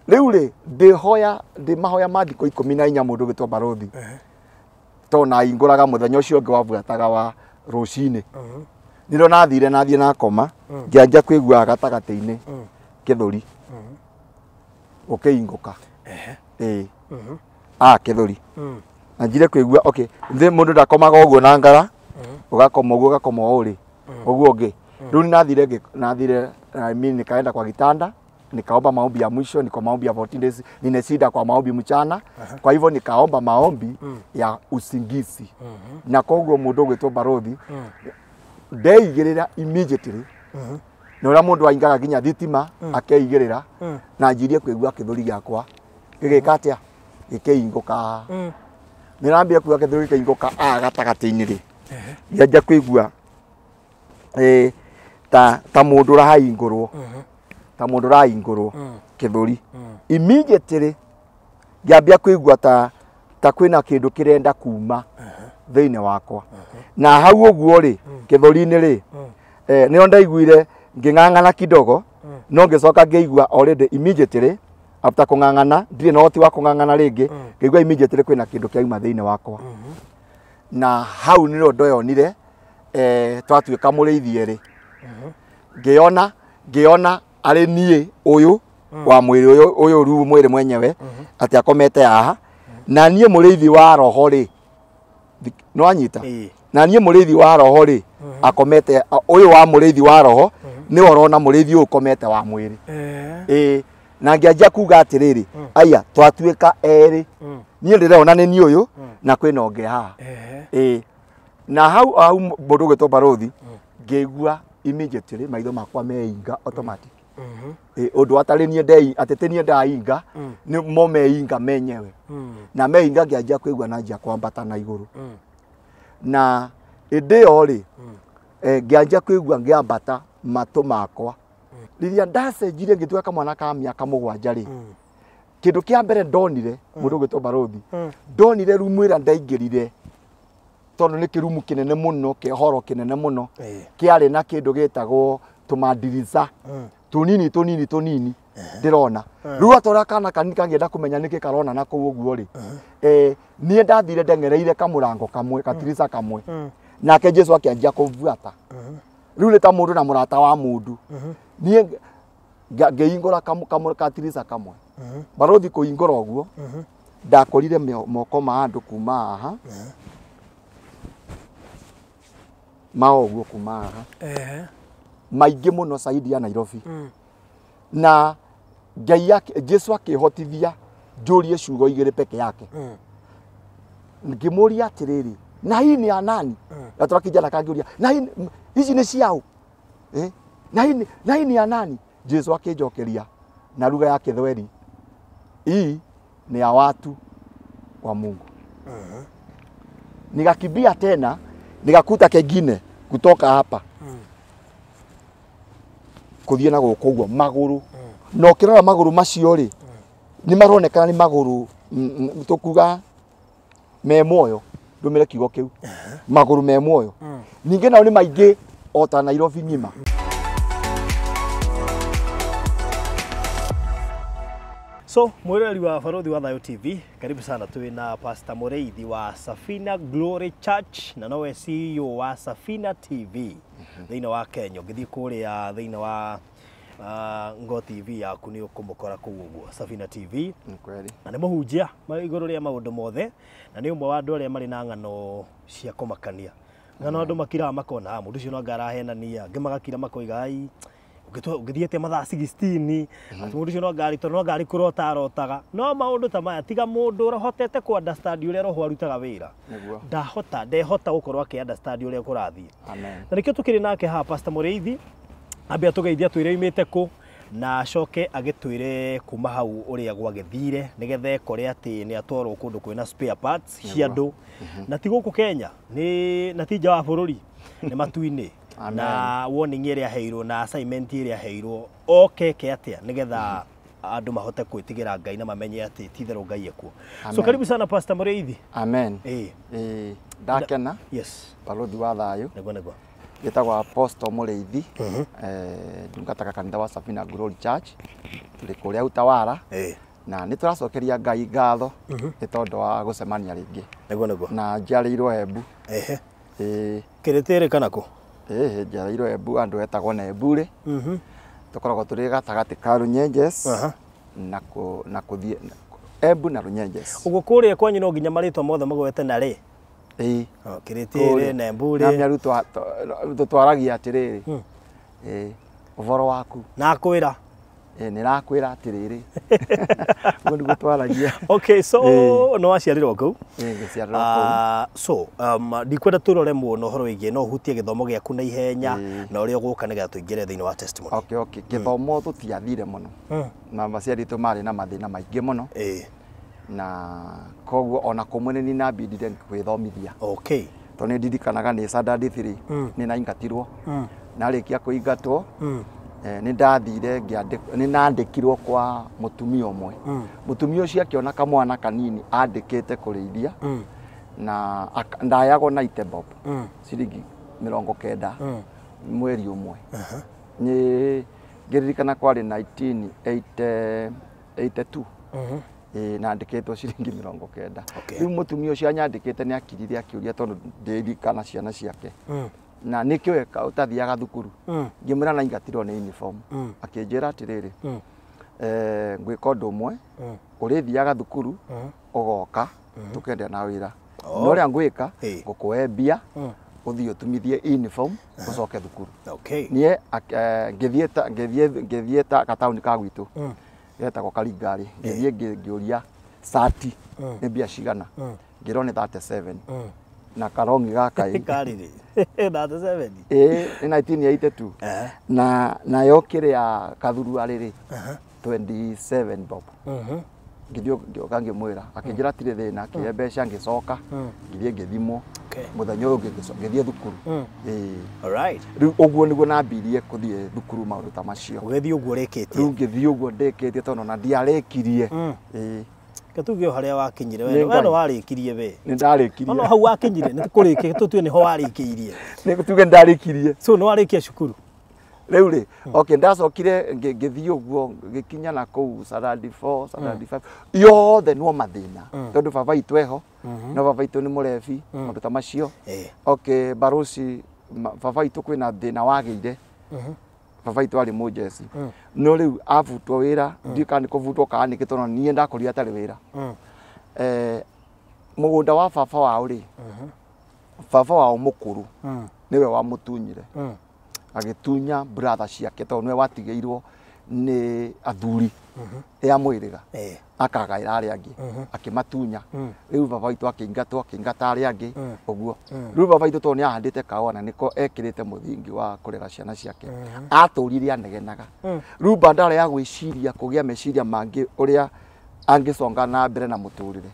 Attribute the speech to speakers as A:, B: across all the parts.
A: Rĩu rĩ ndĩhoya ndĩ mahoya ma thikũ 14 mũndũ ũgĩtwo Barũthi, tondũ naingũraga mũthenya ũcio ũngĩ wabuataga wa rũcinĩ. Nĩrĩo nathire nathiĩ nakoma, ngĩanjia kũigua gatagatĩ-inĩ kĩthũri ũkĩingũka. Ĩĩ, a kĩthũri na njire kũigua okay thĩ mũndũ ndakomaga ũguo na ngara, ũgakoma ũguo, ũgakoma ũũ rĩ ũguo ũngĩ. Rĩu nathire nathire, I mean, nikaenda kwa gitanda nikaomba maombi ya mwisho, niko maombi ya 14 days, nina shida kwa maombi mchana. Kwa hivyo nikaomba maombi ya usingizi. Na koguo mũndũ ũgwĩtwo Barũthi ndeigĩrĩra immediately, na ũrĩa mũndũ aingaga nginya thitima akeigĩrĩra, na njirie kũigua kĩthũri gĩakwa gĩgĩka atĩa, gĩkĩingũka. Nĩrambia kũigua kĩthũri gĩkĩingũka a gatagatĩ-inĩ rĩ, ngĩanjia kũigua ta mũndũ ũraingũrwo, ta mũndũ ũraingũrwo kĩthũri. Immediately ngĩambia kũigua ta kwĩna kĩndũ kĩrenda kuma thĩinĩ wakwa. Na hau ũguo rĩ kĩthũri-inĩ rĩ, nĩo ndaiguire ngĩng'ang'ana kidogo, no ngĩcoka ngĩigua already immediately after kũng'ang'ana, ndirĩ na ũhoti wa kũng'ang'ana rĩngĩ, ngĩigua immediately kwĩna kĩndũ kĩauma thĩinĩ wakwa. Na hau nĩrĩo ndoyonire twatuĩka mũrĩithi erĩ. Ngĩona arĩ niĩ ũyũ wa mwĩrĩ ũyũ, ũyũ rĩu mwĩrĩ mwenyewe atĩ akomete haha, na niĩ mũrĩithi wa roho rĩ, no anyita na niĩ mũrĩithi wa roho rĩ akomete, ũyũ wa mũrĩithi wa roho nĩwe ũrona mũrĩithi ũyũ ũkomete wa mwĩrĩ. Ĩĩ, na ngĩanjia kuga atĩrĩrĩ, aya twatuĩka erĩ, niĩ ndĩrona nĩ niĩ ũyũ na kwĩna ũngĩ haha. Ĩĩ, na hau hau mũndũ ũgwĩtwo Barũthi ngĩigua immediately maitho makwa meinga automatic. Ũndũ atarĩ niĩ ndei atĩ ti niĩ ndainga, nĩ mo meinga menyewe. Na meinga ngĩanjia kũigua na njia kwambata na igũrũ. Na ĩndĩ ĩyo rĩ, ngĩanjia kũigua ngĩambata matũ makwa. Rĩrĩa ndacenjirie ngĩtuĩka kamwana ka mĩaka 7 rĩ, kĩndũ kĩa mbere ndonire mũndũ ũgwĩtwo Barũthi, ndonire rumu ĩrĩa ndaingĩrire, tondũ nĩ kĩrumu kĩnene mũno, kĩhoro kĩnene mũno, kĩarĩ na kĩndũ gĩtagwo tũmandirica tũnini tũnini tũnini ndĩrona. Rĩu atwara kana kanini kangĩenda kũmenya nĩkĩ karona na kũu ũguo rĩ, niĩ ndathire ndeng'ereire kamũrango kamwe, katirica kamwe, nake Jesu akĩanjia kũbuata. Rĩu nĩ ta mũndũ na mũrata wa mũndũ. Niĩ ngĩhingũra katirica kamwe. Barũthi kũhingũra ũguo, ndakorire moko ma andũ kuma haha, ma ũguo kuma haha, maingĩ mũno saidi ya Nairobi. Na Ngai Jesu akĩhotithia njũrie ciugo igĩrĩ peke yake. Ngĩmũria atĩrĩrĩ, na hii ni ya nani? Gatwara kijana kangĩũria, na hii ici nĩ ciaũ? Na hii ni ya nani? Jesu akĩnjokeria na lugha ya Kĩthweri, hii ni ya watu wa Mungu. Nikakimbia tena nikakuta kengine kutoka hapa kũthiĩ na gũkũ ũguo magũrũ. Na ũkĩrora magũrũ macio rĩ, nĩ maronekana nĩ magũrũ tũkuga me muoyo, ndũmĩre kiugo kĩu, magũrũ me muoyo. Ningĩ nao nĩ maingĩ o ta Nairobi ng'ima.
B: So, mwiroreri wa Barũthi wa Thayũ TV, karibu sana. Twĩ na Pastor Mũrĩithi wa Safina Glory Church na nowe CEO wa Safina TV thĩinĩ wa Kenya. Ũngĩthiĩ kũrĩa thĩinĩ wa Ngo TV yaku nĩ ũkũmũkora kũu ũguo Safina TV. Na nĩ mũhunjia igũrũ rĩa maũndũ mothe, na nĩ ũmwe wa andũ arĩa marĩ na ng'ano cia kũmakania. Ng'ano andũ makiraga makona mũndũ ũcio no anga arahenania, angĩ magakira makoiga ai ũngĩthiĩte mathaa 16 atĩ mũndũ ũcio no ngari tondũ no ngari kũrota arotaga. No maũndũ ta maya tiga mũndũ ũhotete kũ understand ũrĩa roho arutaga wĩra, ndahota ndehota gũkorwo akĩ understand ũrĩa kũrathiĩ. Na nĩkĩo tũkĩrĩ nake haha Pastor Mũrĩithi, ambe atũgeithie atwĩre oimĩte kũ, na acoke agĩtwĩre kuma hau ũrĩa gwagĩthire nĩgetha ekore atĩ nĩ atwarwo kũndũ kwĩna spare parts cia andũ, na ti gũkũ Kenya, nĩ na ti nja wa bũrũri, nĩ matu-inĩ. Na warning ĩrĩa aheirwo na assignment ĩrĩa aheirwo okeke atĩa nĩgetha andũ mahote gwĩtigĩra Ngai na mamenye atĩ ti itherũ Ngai ekuo. So karibu sana Pastor Mũrĩithi.
A: Amen. Ndakena.
B: Yes.
A: Barũthi wa Thayũ.
B: Nĩguo nĩguo.
A: Njĩtagwo Apostle Mũrĩithi, ndungataga kanitha wa Safina Glory Church, tũrĩ kũrĩa Utawala. Na nĩ tũracokeria Ngai ngatho nĩ tondũ wa gũcemania rĩngĩ.
B: Nĩguo nĩguo.
A: Na njiarĩirwo Embu.
B: Ehe. Kĩrĩtĩrĩ kana kũ?
A: Njiarĩirwo Embu, andũ etagwo Nemburĩ. Tũkoragwo tũrĩ gatagatĩ ka Runyenjes na kũthiĩ Embu na Runyenjes.
B: Ũguo kũrĩa kwanyu no nginya marĩtwa mothe magwete na rĩ?
A: Ĩĩ.
B: Kĩrĩtĩrĩ, Nemburĩ.
A: Na mĩaru tũtwaragia atĩrĩrĩ. Ũhoro waku.
B: Nakwĩra.
A: Nĩrakwĩra atĩrĩrĩ. Ũguo nĩguo twaragia.
B: Okay, so no waciarirwo kũu?
A: Ngĩciarĩrwo kũu.
B: So ndikwenda tũrore mũno ũhoro wĩgiĩ no ũhutie gĩthomo gĩaku na ihenya na ũrĩa ũgũka nĩgetha tũingĩre thĩinĩ wa testimony.
A: Okay, okay. Gĩthomo tũtiathire mũno. Na aciari aitũ marĩ na mathĩna maingĩ mũno. Na koguo ona kũmwe nĩ nambindire gwĩthomithia.
B: Okay.
A: Tondũ nĩ ndirikanaga nĩ standard 3 nĩ naingatirwo. Narĩkia kũingatwo nĩ ndathire nĩ nandĩkirwo kwa mũtumia ũmwe. Mũtumia ũcio akĩona kamwana kanini andĩkĩte kũrĩithia na ndayagwo na ite bob ciringi 90 mweri ũmwe. Nĩ ngĩririkana kwarĩ 1982. Nandĩkĩtwo ciringi 90. Rĩu mũtumia ũcio anyandĩkĩte nĩ akirire akĩũria tondũ ndĩririkana ciana ciake. Na nĩkĩo ũtathiaga thukuru. Ngĩmwĩra na ingatirwo nĩ uniform. Akĩnjĩra atĩrĩrĩ, ngwĩka ũndũ ũmwe, ũrĩthiaga thukuru, ũgoka, tũkendea na wĩra. No ũrĩa ngwĩka, ngũkũhe mbia, ũthiĩ ũtumithie uniform, ũcoke thukuru. Niĩ ngĩthiĩ ta gataũni ka gwitũ getagwo Karingarĩ, ngĩthiĩ ngĩũria cati nĩ mbia cigana, ngĩrwo nĩ 37. Na karongi gaka
B: karĩ 37.
A: Nĩ 1982. Na nayo kĩrĩa kathuruarĩ rĩ 27 bob. Ngĩthiĩ ngĩũka ngĩmwĩra, akĩnjĩra tirĩ thĩna, akĩhe mbeca ngĩcoka, ngĩthiĩ ngĩthimwo. Mũthenya ũyũ ũngĩ ngĩthiĩ thukuru.
B: Alright.
A: Rĩu ũguo nĩguo nambirie kũthiĩ thukuru maũndũ ta macio.
B: Ũgĩthiĩ ũguo ũrĩkĩtie?
A: Rĩu ngĩthiĩ ũguo ndĩkĩtie tondũ ona ndiarĩkirie.
B: Tuge harĩa wakinyire we no warĩkirie we.
A: Nĩ ndarĩkirie.
B: No hau wakinyire nĩ kũrĩkia tũtue nĩho warĩkĩirie.
A: Nĩ tuge ndarĩkirie.
B: So nĩ warĩkia cukuru?
A: Rĩu rĩ, okay, ndacokire ngĩthiĩ ũguo ngĩkinya na kũu standard 4, standard 5. Yothe no mathĩna tondũ baba itũ eho, no baba itũ nĩ mũrebi, maũndũ ta macio. Okay, barosi baba itũ kwĩna thĩna wagĩire. Baba itũ arĩ mũjeci. No rĩu abutwo wĩra, ndiũĩ kana nĩ kũbutwo kana nĩkĩ tondũ niĩ ndakorire atarĩ wĩra. Mũgũnda wa baba wao rĩ, baba wao mũkũrũ nĩwe wamũtunyire. Agĩtunya brother ciake tondũ nĩwe watigĩirwo nĩ athuri ya mwĩrĩga. Akagaĩra arĩa angĩ, akĩmatunya. Rĩu baba witũ akĩingatwo, akĩingata arĩa angĩ, ũguo. Rĩu baba witũ tondũ nĩ ahandĩte kahũa na nĩko ekĩrĩte mũthingi wa kũrera ciana ciake, atũrire anegenaga. Rĩu bandara ya gwĩciria kũgĩa meciria mangĩ ũrĩa angĩconga na mbere na mũtũrĩre,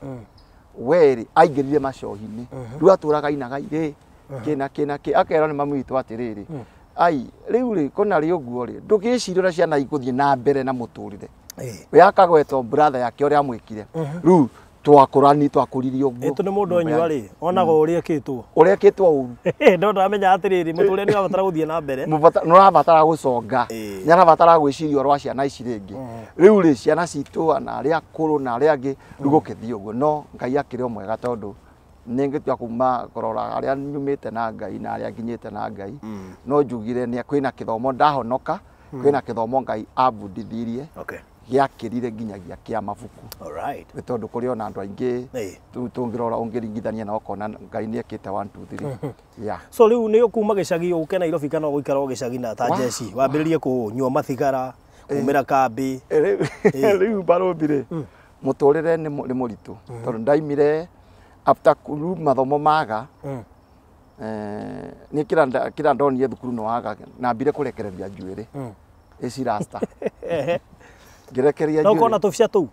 A: werĩ aingĩrire macohi-inĩ. Rĩu atũraga ainaga irĩ kĩna kĩna kĩ, akerwo nĩ mami witũ atĩrĩrĩ, ai rĩu rĩ kũna rĩ ũguo rĩ, ndũgĩcirie ũrĩa ciana igũthiĩ na mbere na mũtũrĩre. We akagwetwo brother yake ũrĩa amwĩkire. Rĩu twakũrani twakũririe ũguo.
B: Ĩtũ nĩ mũndũ anyua rĩ, onaga ũrĩa ekĩtwo.
A: Ũrĩa ekĩtwo ũru.
B: No ndamenya atĩrĩrĩ, mũtũrĩre nĩ ũrabatara gũthiĩ na mbere.
A: Nĩ ũrabatara gũconga. Nĩ arabatara gwĩciria ũhoro wa ciana ici rĩngĩ. Rĩu rĩ ciana citũ na arĩa akũrũ na arĩa angĩ rĩu gũkĩthiĩ ũguo. No Ngai akĩrĩ o mwega tondũ nĩ ngĩtua kuma kũrora arĩa nyumĩte na Ngai na arĩa nginyĩte na Ngai. No njugire nĩ kwĩna kĩthomo ndahonoka, kwĩna kĩthomo Ngai ambundithirie. Gĩakĩrire nginyagia kĩa mabuku.
B: Alright.
A: Nĩ tondũ kũrĩ ona andũ aingĩ tũngĩrora ũngĩringithania na ũkona Ngai nĩ ekĩte 1 2 3. Yeah.
B: So rĩu nĩ ũkuma gĩcagi ũke Nairobi kana ũgũikara o gĩcagi na ta jeci, wambĩrĩrie kũnyua mathigara, kumĩra kambĩ.
A: Rĩu barũthi rĩ, mũtũrĩre nĩ mũritũ tondũ ndaimire after rĩu mathomo maga, nĩ kĩra ndonire thukuru nĩ waga, nambire kũrekereria njuĩrĩ. Ici rasta. Ngĩrekereria
B: No ũkona tũbica tũu?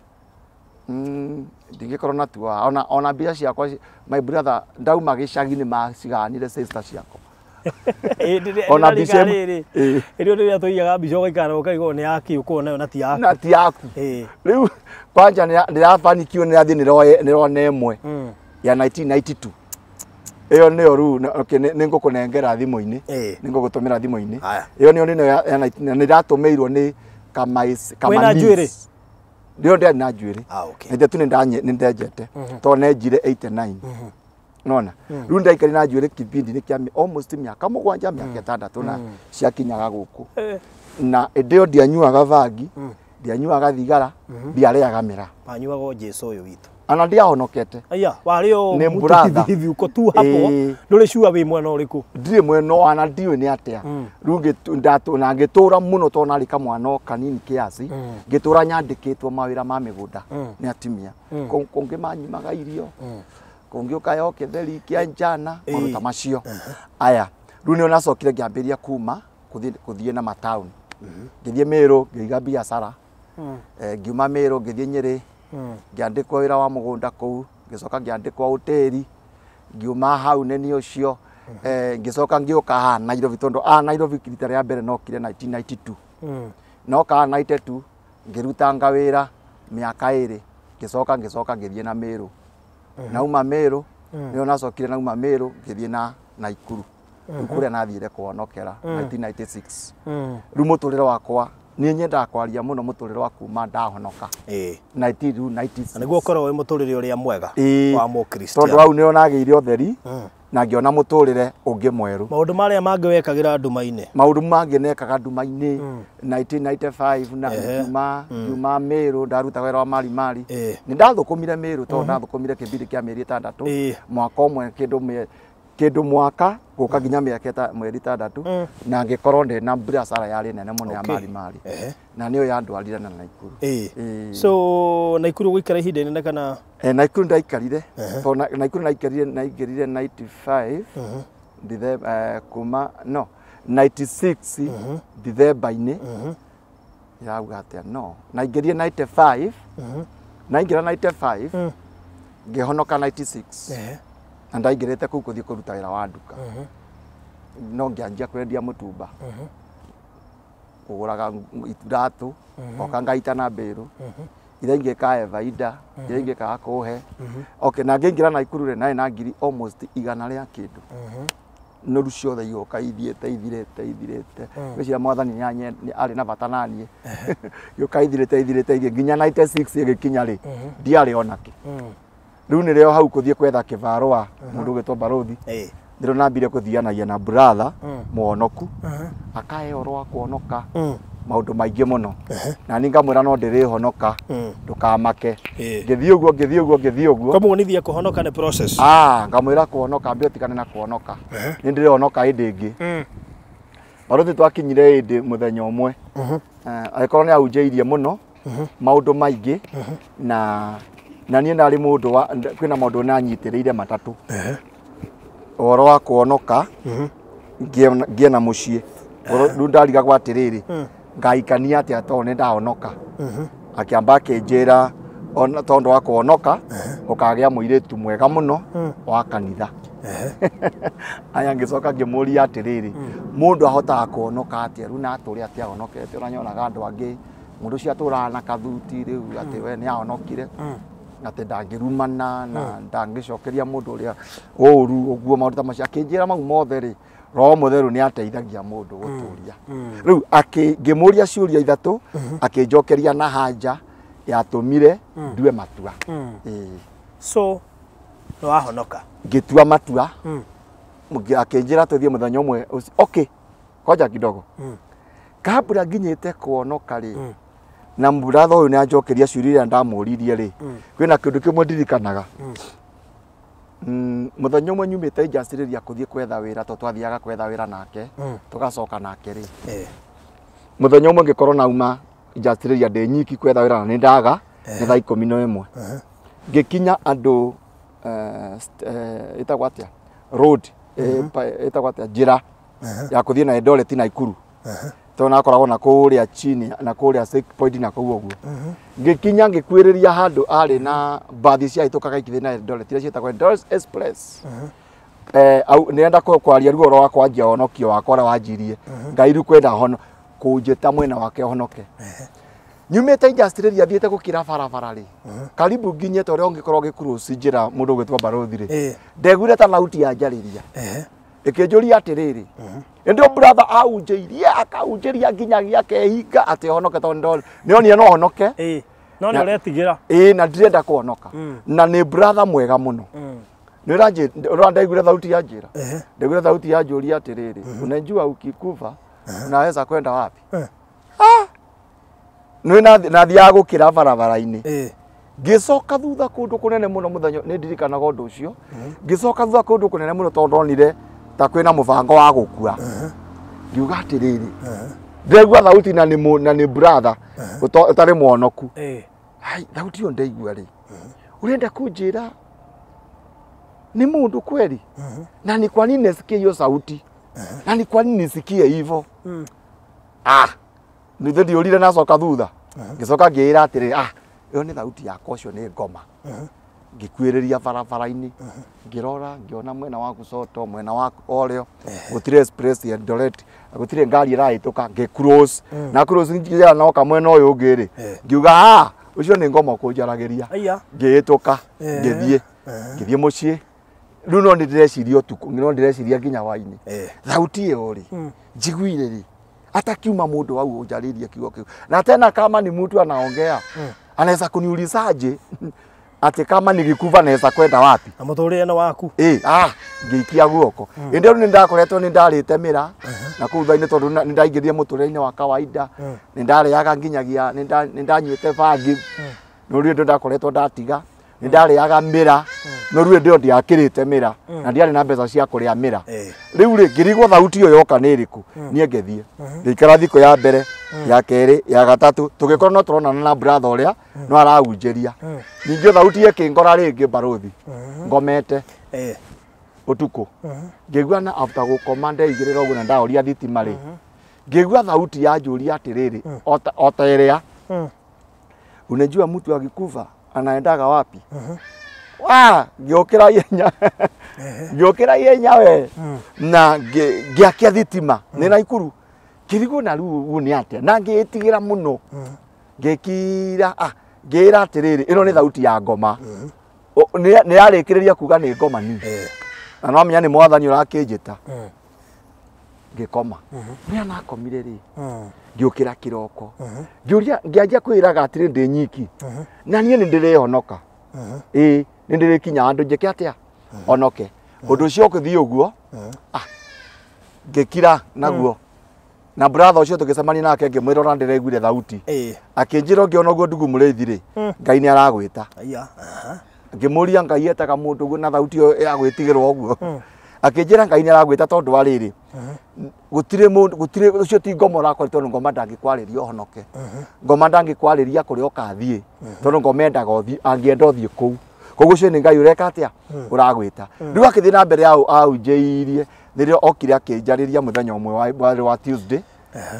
A: Ndingĩkorwo natuo. Ona mbia ciakwa, my brother ndauma gĩcagi nĩ maciganire sister ciakwa. Ona mbica
B: rĩrĩ rĩrĩa tũigaga mbica ũgaikara ũkaigua nĩ yaki ũkũona nayo na ti yaku.
A: Na ti yaku. Rĩu kwanja nĩrabanikiwe nĩrathiĩ nĩrona ĩmwe ya 1992. Ĩyo nĩyo rĩu okay, nĩ ngũkũnengera thimũ-inĩ, nĩ ngũgũtũmĩra thimũ-inĩ. Ĩyo nĩyo nĩ ndatũmĩirwo nĩ Kamais Kamanis. Ndio ndiarĩ na njuĩrĩ. Na tu nĩ ndenjete tondũ nenjire 89. Nona rĩu ndaikarire na njuĩrĩ kĩbindi-inĩ kĩa almost mĩaka 7 mĩaka 6 na ciakinyaga gũkũ. Na ĩndĩ ĩyo ndianyuaga bangi, ndianyuaga thigara, ndiarĩaga mĩraa.
B: Wanyuaga Jesu ũyũ witũ.
A: Ana ndiahonokete.
B: Aya, warĩ o mũtu hivi uko tu hapo. Ndũrĩ sure wĩ mwena ũrĩkũ.
A: Ndirĩ mwena ona ndiũĩ nĩ atĩa. Rĩu na ngĩtũra mũno tondũ narĩ kamwana o kanini kiasi, ngĩtũra nyandĩkĩtwo mawĩra ma mĩgũnda nĩ atumia. Kũngĩ manyimaga irio, kũngĩ ũkayo kĩtheri kĩa njana, maũndũ ta macio. Aya, rĩu nĩo nacokire ngĩambĩrĩria kuma gũthiĩ na mataũni. Ngĩthiĩ Meru ngĩiga biacara. Ngiuma Meru ngĩthiĩ Nyĩrĩ. Ngĩandĩkwo wĩra wa mũgũnda kũu, ngĩcoka ngĩandĩkwo ũtĩri, ngiuma hau nĩ niĩ ũcio, ngĩcoka ngĩũka haha Nairobi tondũ haha Nairobi rita rĩa mbere nokire 1992. Noka haha 92 ngĩrutanga wĩra mĩaka 2, ngĩcoka ngĩthiĩ na Meru. Nauma Meru, nĩyo nacokire nauma Meru ngĩthiĩ na Naikuru. Rĩu kũrĩa nathire kũhonokera 1996. Rĩu mũtũrĩre wakwa niĩ nyendaga kwaria mũno mũtũrĩre wa kuma ndahonoka. 1996.
B: Na nĩguo ũkorwo wĩ mũtũrĩre ũrĩa mwega wa Mũkristiano.
A: Tondũ hau nĩho nagĩire ũtheri na ngĩona mũtũrĩre ũngĩ mwerũ.
B: Maũndũ marĩa mangĩ wekagĩra nduma-inĩ?
A: Maũndũ mangĩ nekaga nduma-inĩ 1995 na ngiuma Meru ndarutaga wĩra wa marimari. Nĩ ndathũkũmire Meru tondũ ndathũkũmire kĩbindi kĩa mĩeri 6, mwaka ũmwe kĩndũ mwaka gũka nginya mĩaka mweri 6 na ngĩkorwo ndĩ na biacara yarĩ nene mũno ya marimari na nĩyo yandwarire na Naikuru.
B: So Naikuru gũikara ihinda inene kana?
A: Naikuru ndaikarire tondũ Naikuru naikarire naingĩrire 95 December kuma no 96 December-inĩ irauga atĩa no naingĩrire 95 naingĩra 95 ngĩhonoka 96. Na ndaingĩrĩte kũu kũthiĩ kũruta wĩra wa nduka. No ngĩanjia kwendia mũtumba. Kũgũraga iratũ, ngoka ngaita na mbĩrũ. Iria ingĩ ikahe baida, iria ingĩ ikaga kũhe. Okay, na ngĩingĩra Naikuru rĩ, narĩ na ngiri almost 100 rĩa kĩndũ. Noru ciothe igoka ithiĩte ithirĩte ithirĩte. Ngwĩciria mwathani nĩ arĩ na bata naniĩ. Gĩũka ithirĩte ithirĩte ithirĩte nginya 96 ĩgĩkinya rĩ, ndiarĩ onakĩ. Rĩu nĩrĩo hau kũthiĩ kwetha kĩbarũa mũndũ ũgĩtwo Barothi. Ndĩro nambire kũthianagia na brother mũhonoku akahe ũhoro wa kũhonoka maũndũ maingĩ mũno. Na niĩ ngamwĩra no ndĩrĩhonoka ndũkamake. Ngĩthiĩ ũguo ngĩthiĩ ũguo ngĩthiĩ ũguo.
B: Kũmuonithia kũhonoka nĩ process.
A: Ngamwĩra kũhonoka ambie ũtigane na kũhonoka. Nĩ ndĩrĩhonoka hĩndĩ ĩngĩ. Barothi twakinyire hĩndĩ mũthenya ũmwe. Angĩkorwo nĩ ahunjĩirie mũno maũndũ maingĩ na niĩ ndarĩ mũndũ wa kwĩna maũndũ nanyitĩrĩire matatũ. Ũhoro wa kũhonoka ngĩe na mũciĩ. Rĩu ndarigagwo atĩrĩrĩ ngaikania atĩa tondũ nĩ ndahonoka. Akĩamba akĩnjĩra tondũ wa kũhonoka ũkagĩa mũirĩtu mwega mũno wa kanitha. Aya ngĩcoka ngĩmũria atĩrĩrĩ mũndũ ahotaga kũhonoka atĩa rĩu na atũre atĩa ahonokete ũrĩa nyonaga andũ angĩ mũndũ ũcio atũraga na kathuti rĩu atĩ we nĩ ahonokire. Atĩ ndangĩrumana na ndangĩcokeria mũndũ ũrĩa ũru ũguo maũndũ ta macio. Akĩnjĩra mau mothe rĩ Roho Mũtheru nĩ ateithagia mũndũ gũtũria. Rĩu ngĩmũria ciũria ithatũ akĩnjokeria na hanja yatũmire ndue matua.
B: So nĩ wahonoka?
A: Ngĩtua matua. Akĩnjĩra tũthiĩ mũthenya ũmwe. Okay, koja kidogo. Kabla nginyĩte kũhonoka rĩ na mũratho ũyũ nĩ anjokeria ciũria iria ndamũririe rĩ kwĩna kĩndũ kĩmwe ndirikanaga. Mũthenya ũmwe nyumĩte injacĩrĩria kũthiĩ kwetha wĩra tondũ twathiaga kwetha wĩra nake tũgacoka nake rĩ. Mũthenya ũmwe ngĩkorwo nauma injacĩrĩria ndĩ nyiki kwetha wĩra na nĩ ndaga nĩ thaa 11. Ngĩkinya andũ ĩtagwo atĩa road ĩtagwo atĩa njĩra ya kũthiĩ na Eldoret Naikuru. Tondũ nakoragwo na kũrĩa chini na kũrĩa checkpoint na kũu ũguo. Ngĩkinya ngĩkuĩrĩria handũ arĩ na mbathi ciahĩtũkaga ikĩthiĩ na Eldoret iria ciĩtagwo Eldoret Express. Nĩrenda kwaria ruo rwa kwanjia honokio wakwa ũrĩa wanjirie. Ngai rĩu kwenda hono kũnjĩta mwena wake honoke. Nyumĩte industrial area thiĩte gũkĩra barabara rĩ. Karibu nginye ta ũrĩa ũngĩkorwo ũgĩcross njĩra mũndũ ũgwĩtwo Barothi rĩ. Ndeguire ta thauti ya njarĩria. Ĩkĩnjũria atĩrĩrĩ. Ĩndĩ brother aunjĩirie akaunjĩria nginyagia akehinga atĩ honoke tondũ nĩonire no honoke.
B: No nĩ ũretigĩra.
A: Ĩĩ na ndirenda kũhonoka. Na nĩ brother mwega mũno. Nĩ ndaiguire thauti ya njĩra. Ndaiguire thauti ya njũria atĩrĩrĩ. Unajua ukikufa unaweza kwenda wapi? Ah! Nĩ nathiaga gũkĩra barabara-inĩ. Ngĩcoka thutha kũndũ kũnene mũno mũthenya nĩ ndirikanaga ũndũ ũcio. Ngĩcoka thutha kũndũ kũnene mũno tondũ ndonire ta kwĩna mũbango wa gũkua. Ngiuga atĩrĩrĩ. Ndĩraigua thauti na nĩ brother ũtarĩ mwonoku. Hai, thauti ĩyo ndaigua rĩ. Ũrenda kũnjĩra ni mũndũ kweli? Na ni kwa nini nisikie hiyo sauti? Na ni kwa nini nisikie hivyo? Ah, nithe ndiũrire nacoka thutha. Ngĩcoka ngĩĩra atĩrĩ, ah, ĩyo nĩ thauti yakwa ũcio nĩ ngoma. Ngĩkuĩrĩria barabara-inĩ. Ngĩrora ngĩona mwena wa Kusoto, mwena wa Orĩo, gũtirĩ express ya Eldoret, gũtirĩ ngari ĩrahĩtũka, ngĩ cross. Na cross ngĩra noka mwena ũyũ ũngĩ rĩ. Ngiuga ah, ũcio nĩ ngoma ũkũnjaragĩria. Ngĩhĩtũka, ngĩthiĩ. Ngĩthiĩ mũciĩ. Rĩu no ndĩreciria ũtukũ, no ndĩreciria nginya hwaĩ-inĩ. Thauti ĩyo rĩ, njiguire rĩ, hata kiuma mũndũ wau ũnjarĩrie kiugo kĩu. Na tena kama ni mtu anaongea, anaweza kuniulizaje ati kama nilikufa naweza kwenda wapi?
B: Na mũtũrĩre nĩ waku.
A: Ah, ngĩikia guoko. Ĩndĩ rĩu nĩndakoretwo nĩndarĩte mĩra na kũu thutha-inĩ tondũ nĩndaingĩrire mũtũrĩre-inĩ wa kawaida, nĩndarĩaga nginyagia nĩndanyuĩte bangi. No rĩu ndakoretwo ndatiga, nĩndarĩaga mĩra, no rĩu ndĩo ndiakĩrĩte mĩra na ndiarĩ na mbeca cia kũrĩa mĩra. Rĩu rĩ ngĩrigwo thauti ĩyo yoka nĩ ĩrĩkũ, niĩ ngĩthiĩ. Ngĩikara thikũ ya mbere, ya kerĩ, ya gatatũ, tũgĩkorwo no tũronana na brother ũrĩa no arahunjĩria. Ningĩ thauti ĩkĩngora rĩngĩ Barothi, ngomete ũtukũ. Ngĩigua na after gũkoma ndeigĩrĩra ũguo na ndahoria thitima rĩ, ngĩigua thauti yanjũria atĩrĩrĩ, o ta ĩrĩa, unajua mtu akikufa anaendaga wapi? Wa, ngĩũkĩra ihenya. Ngĩũkĩra ihenya we. Na ngĩakia thitima nĩ Naikuru. Ngĩrigwo na rĩu ũguo nĩ atĩa? Na ngĩĩtigĩra mũno. Ngĩkira, ah, ngĩĩra atĩrĩrĩ, ĩno nĩ thauti ya ngoma. Nĩ yarĩkĩrĩria kuga nĩ ngoma ni. Na no menya nĩ mwathani ũrakĩnjĩta. Ngĩkoma. Rĩrĩa nakomire rĩ, ngĩũkĩra kĩroko. Ngĩũria, ngĩanjia kwĩraga atĩrĩ ndĩ nyiki. Na niĩ nĩ ndĩrehonoka. Ĩĩ, nĩ ndĩrĩkinya handũ njĩke atĩa? Honoke. Ũndũ ũcio ũgĩthiĩ ũguo, ah, ngĩkira naguo. Na brother ũcio tũgĩcemania nake ngĩmwĩra ona ndĩraiguire thauti. Akĩnjĩra ũngĩona ũguo ndugu mũrĩithi rĩ, Ngai nĩ aragwĩta. Ngĩmũria Ngai etaga mũndũ ũguo na thauti ĩyo ya gwĩtigĩrwo ũguo. Akĩnjĩra Ngai nĩ aragwĩta tondũ wa rĩrĩ, gũtirĩ mũndũ, gũtirĩ ũcio ti ngoma ũrakwarĩria tondũ ngoma ndangĩkwarĩria ũhonoke. Ngoma ndangĩkwarĩria kũrĩa ũkathiĩ, tondũ ngoma endaga ũthiĩ, angĩenda ũthiĩ kũu. Koguo ũcio nĩ Ngai ũreka atĩa? Ũragwĩta. Rĩu akĩthiĩ na mbere ahunjĩirie, nĩrĩo okire akĩnjarĩria mũthenya ũmwe warĩ wa Tuesday.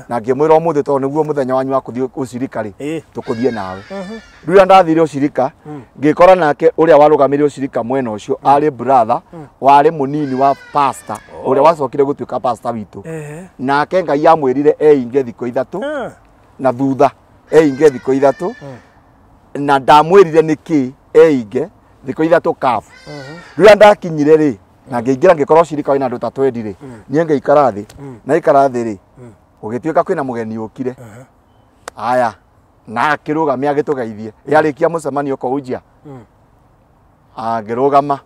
A: Na ngĩmwĩra ũmũthĩ tondũ nĩguo mũthenya wanyu wa kũthiĩ ũcirika rĩ, tũkũthiĩ nawe. Rĩu rĩrĩa ndathire ũcirika, ngĩkora nake ũrĩa warũgamĩrĩire ũcirika mwena ũcio arĩ brother, warĩ mũnini wa pastor, ũrĩa wacokire gũtuĩka pastor witũ. Nake Ngai amwĩrire einge thikũ ithatũ, na thutha einge thikũ ithatũ, na ndamwĩrire nĩkĩ einge thikũ ithatũ kabu. Rĩrĩa ndakinyire rĩ, na ngĩingĩra ngĩkorwo ũcirika wĩna andũ ta 20 rĩ, niĩ ngĩikara thĩ, na ikara thĩ rĩ, ũgĩtuĩka kwĩna mũgeni ũkire. Aya, na akĩrũgamia agĩtũgeithie. Yarĩkia mũcemanio kũhunjia. Ngĩrũgama.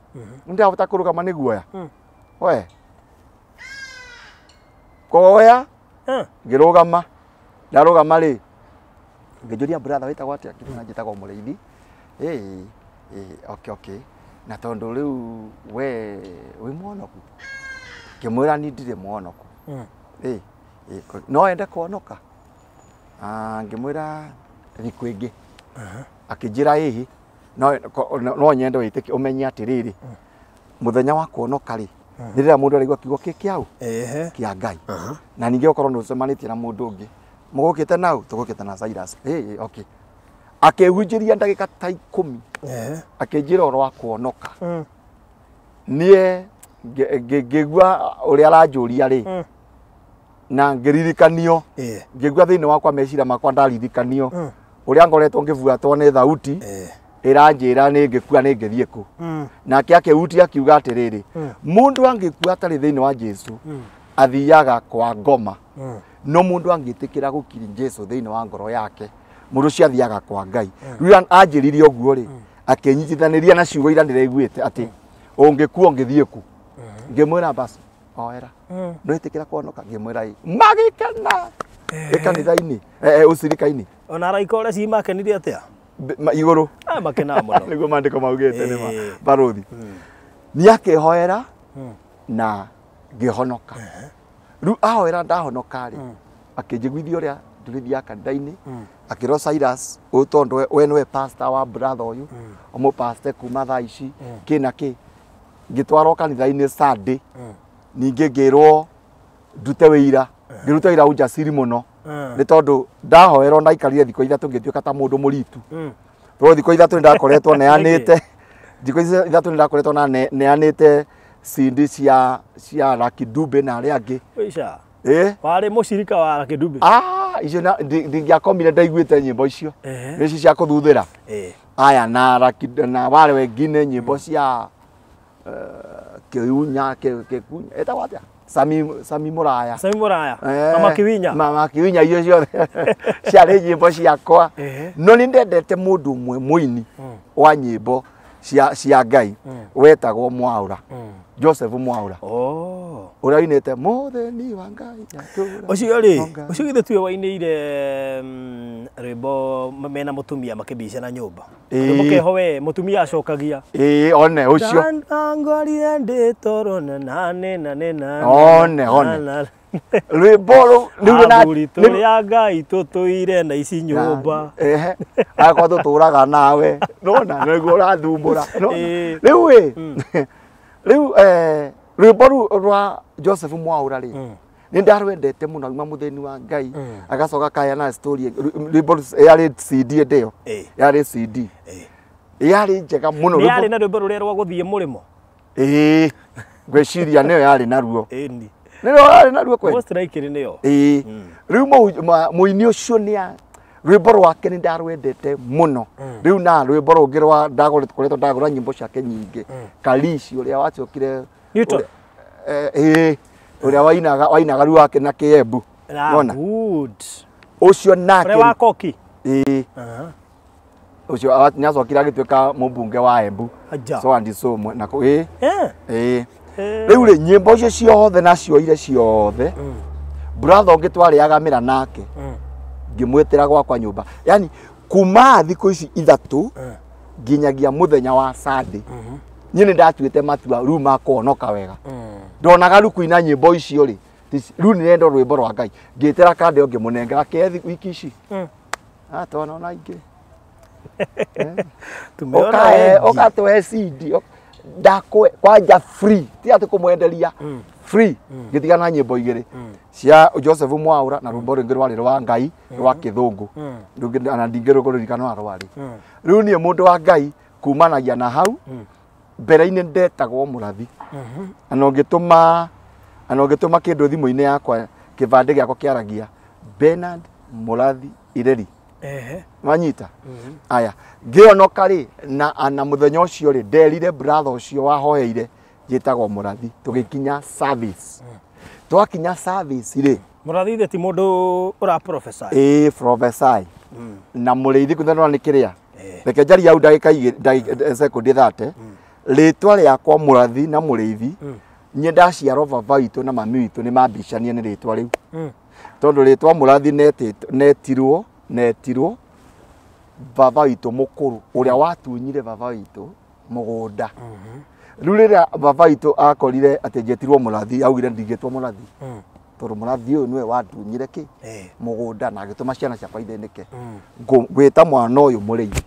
A: Nĩndahota kũrũgama nĩ guoya. We. Koya. Ngĩrũgama. Ndarũgama rĩ, ngĩnjũria brother wĩtagwo atĩa? Ngĩmwĩra njĩtagwo Mũrĩithi. Okay, okay. Na tondũ rĩu we wĩ mwonoku? Ngĩmwĩra niĩ ndirĩ mwonoku. No wende kuonoka? Ngĩmwĩra thikũ ĩngĩ. Akĩnjĩra ĩhĩ, no nyende wĩtĩkie ũmenye atĩrĩrĩ, mũthenya wa kuonoka rĩ, nĩ rĩrĩa mũndũ araigua kiugo kĩ kĩau? Kĩa Ngai. Na ningĩ okorwo nĩ ũcemanĩtie na mũndũ ũngĩ, mũgũkĩte nau, tũgũkĩte na Cyrus. Okay. Akĩhunjĩria ndagĩka ta 10. Akĩnjĩra ũhoro wa kuonoka. Niĩ ngĩigua ũrĩa aranjũria rĩ, na ngĩririkanio, ngĩigua thĩinĩ wakwa meciria makwa ndaririkanio Ũrĩa ngoretwo ngĩbuatwo nĩ thauti ĩranjĩra nĩ ngĩkua nĩ ngĩthiĩ kũ. Nake akĩhutia akiuga atĩrĩrĩ, mũndũ angĩkua atarĩ thĩinĩ wa Jesu athiaga kwa ngoma. No mũndũ angĩtĩkĩra gũkiri Jesu thĩinĩ wa ngoro yake, mũndũ ũcio athiaga kwa Ngai. Rĩu anjĩrire ũguo rĩ, akĩnyitithanĩria na ciugo iria ndĩraiguĩte atĩ ũngĩkua ũngĩthiĩ kũ. Ngĩmwĩra basi oera. Nĩwĩtĩkĩra kũhonoka? Ngĩmwĩra ĩ. Magĩkena ĩkanitha-inĩ, ũcirika-inĩ.
B: Ona araika ũrĩa ci makenire atĩa?
A: Igũrũ.
B: Makenaga mũno.
A: Nĩguo maandĩko maugĩte nĩ ma barũthi. Nĩ akĩhoera na ngĩhonoka. Rĩu ahoera ndahonoka rĩ, akĩnjiguithia ũrĩa tũrĩthiaga kanitha-inĩ, akĩrwo Cyrus, ũyũ tondũ we nĩwe pastor wa brother ũyũ, ũmũpaste kuma thaa ici, kĩ na kĩ. Ngĩtwarwo kanitha-inĩ Sunday, ningĩ ngĩrwo ndute wĩira, ngĩruta wĩira ujasiri mũno, nĩ tondũ ndahoerwo ndaikarire thikũ ithatũ ngĩtuĩka ta mũndũ mũritu. Tondũ thikũ ithatũ nĩndakoretwo neanĩte, thikũ ithatũ nĩndakoretwo na neanĩte CD cia Lucky Dube na arĩa angĩ.
B: Ũica. Warĩ mũcirika wa Lucky Dube?
A: Icio ndingĩakomire ndaiguĩte nyĩmbo icio. Nĩ ici cia kũthuthĩra. Aya na Lucky na wale wengine nyĩmbo cia Kĩunya, Kĩkunya, ĩtagwo atĩa? Sami Muraya.
B: Sami Muraya. Mama Kiwinya.
A: Mama Kiwinya icio ciothe ciarĩ nyĩmbo ciakwa. No nĩ ndendete mũndũ ũmwe mũini wa nyĩmbo cia Ngai wetagwo Mwaura. Joseph Mwaura. Ũrĩa wainĩte mũthĩni wa Ngai.
B: Ũcio rĩ, ũcio githĩ tiwe wainĩire rwĩmbo mena mũtumia makĩbicana nyũmba. Rwĩmbo keho we mũtumia acokagia.
A: One ũcio.
B: Ngorire ndĩ toro na na na na.
A: One one. Rwĩmbo rũu
B: rĩu na athuri tũrĩ a Ngai tũtũire na ici nyũmba.
A: Akorwo tũtũraga nawe. Nona nĩguo ũrathumbũra. Rĩu ĩ, rĩu rwĩmbo rũu rwa Joseph Mwaura rĩ, nĩ ndarwendete mũno auma mũthĩni wa Ngai, agacoka akayana story rwĩmbo yarĩ CD ĩndĩ ĩyo. Yarĩ CD. Yarĩ njega mũno.
B: Nĩ yarĩ na rwĩmbo rũrĩa rwa gũthiĩ mũrĩmo.
A: Ngwĩciria nĩyo yarĩ naruo. Nĩyo yarĩ naruo kweli.
B: Most likely nĩyo.
A: Rĩu mũini ũcio nĩ rwĩmbo rwake nĩ ndarwendete mũno. Rĩu na rwĩmbo rũngĩ rwa ndakoretwo ndagũra nyĩmbo ciake nyingĩ. Kalishi ũrĩa wacokire
B: Newton.
A: Ũrĩa wainaga rĩu wake na Kĩembu.
B: Nona. Good.
A: Ũcio nake.
B: Ũrĩa wa Koki.
A: Ũcio nĩacokire agĩtuĩka mũmbunge wa Embu. So and so na Rĩu rĩ nyĩmbo icio ciothe nacioire ciothe. Brother ũngĩ twarĩaga mĩra nake. Ngĩmwĩtĩra gwakwa nyũmba. Yani kuma thikũ ici ithatũ nginyagia mũthenya wa Sunday. Niĩ nĩ ndatuĩte matua rĩu ma kũhonoka wega. Ndonaga rĩu kũina nyĩmbo icio rĩ, rĩu nĩ ndenda rwĩmbo rwa Ngai. Ngĩtĩra kande ngĩmũnengera kĩethi wiki ici. Twana ona ingĩ. Ũkatũhe CD. Ndakwe kwanja free, ti atĩ kũmwenderia free. Ngĩtigana nyĩmbo igĩrĩ cia Joseph Mwaura na rwĩmbo rũngĩ rwarĩ rwa Ngai rwa kĩthũngũ. Rũngĩ na ndingĩrũririkana rwarĩ. Rĩu niĩ mũndũ wa Ngai kumanagia na hau mbere-inĩ ndetagwo Mũrathi. Ana ũngĩtũma kĩndũ thimũ-inĩ yakwa kĩbandĩ gĩakwa kĩaragia Bernard Mũrathi Ireri. Wanyita? Aya, ngĩhonoka rĩ na mũthenya ũcio rĩ nderire brother ũcio wahoeire njĩtagwo Mũrathi tũgĩkinya service. Twakinya service rĩ,
B: Mũrathi ithe ti mũndũ ũra prophesy.
A: Prophesy. Na mũrĩithi kũthenwa nĩ kĩrĩa. Reke njarie hau ndagĩka igĩrĩ sekondi 30. Rĩtwa rĩakwa Mũrathi na mũrĩithi, niĩ ndaciarwo baba witũ na mami witũ nĩ mambicanie nĩ rĩtwa rĩu. Tondũ rĩtwa Mũrathi netirwo baba witũ mũkũrũ ũrĩa watunyire baba witũ mũgũnda. Rĩu rĩrĩa baba witũ akorire atĩ njetirwo Mũrathi, augire ndingĩtwo Mũrathi. Tondũ Mũrathi ũyũ nĩwe watunyire kĩ mũgũnda na agĩtũma ciana ciakwa ithĩnĩke. Ngwĩta mwana ũyũ mũrĩithi.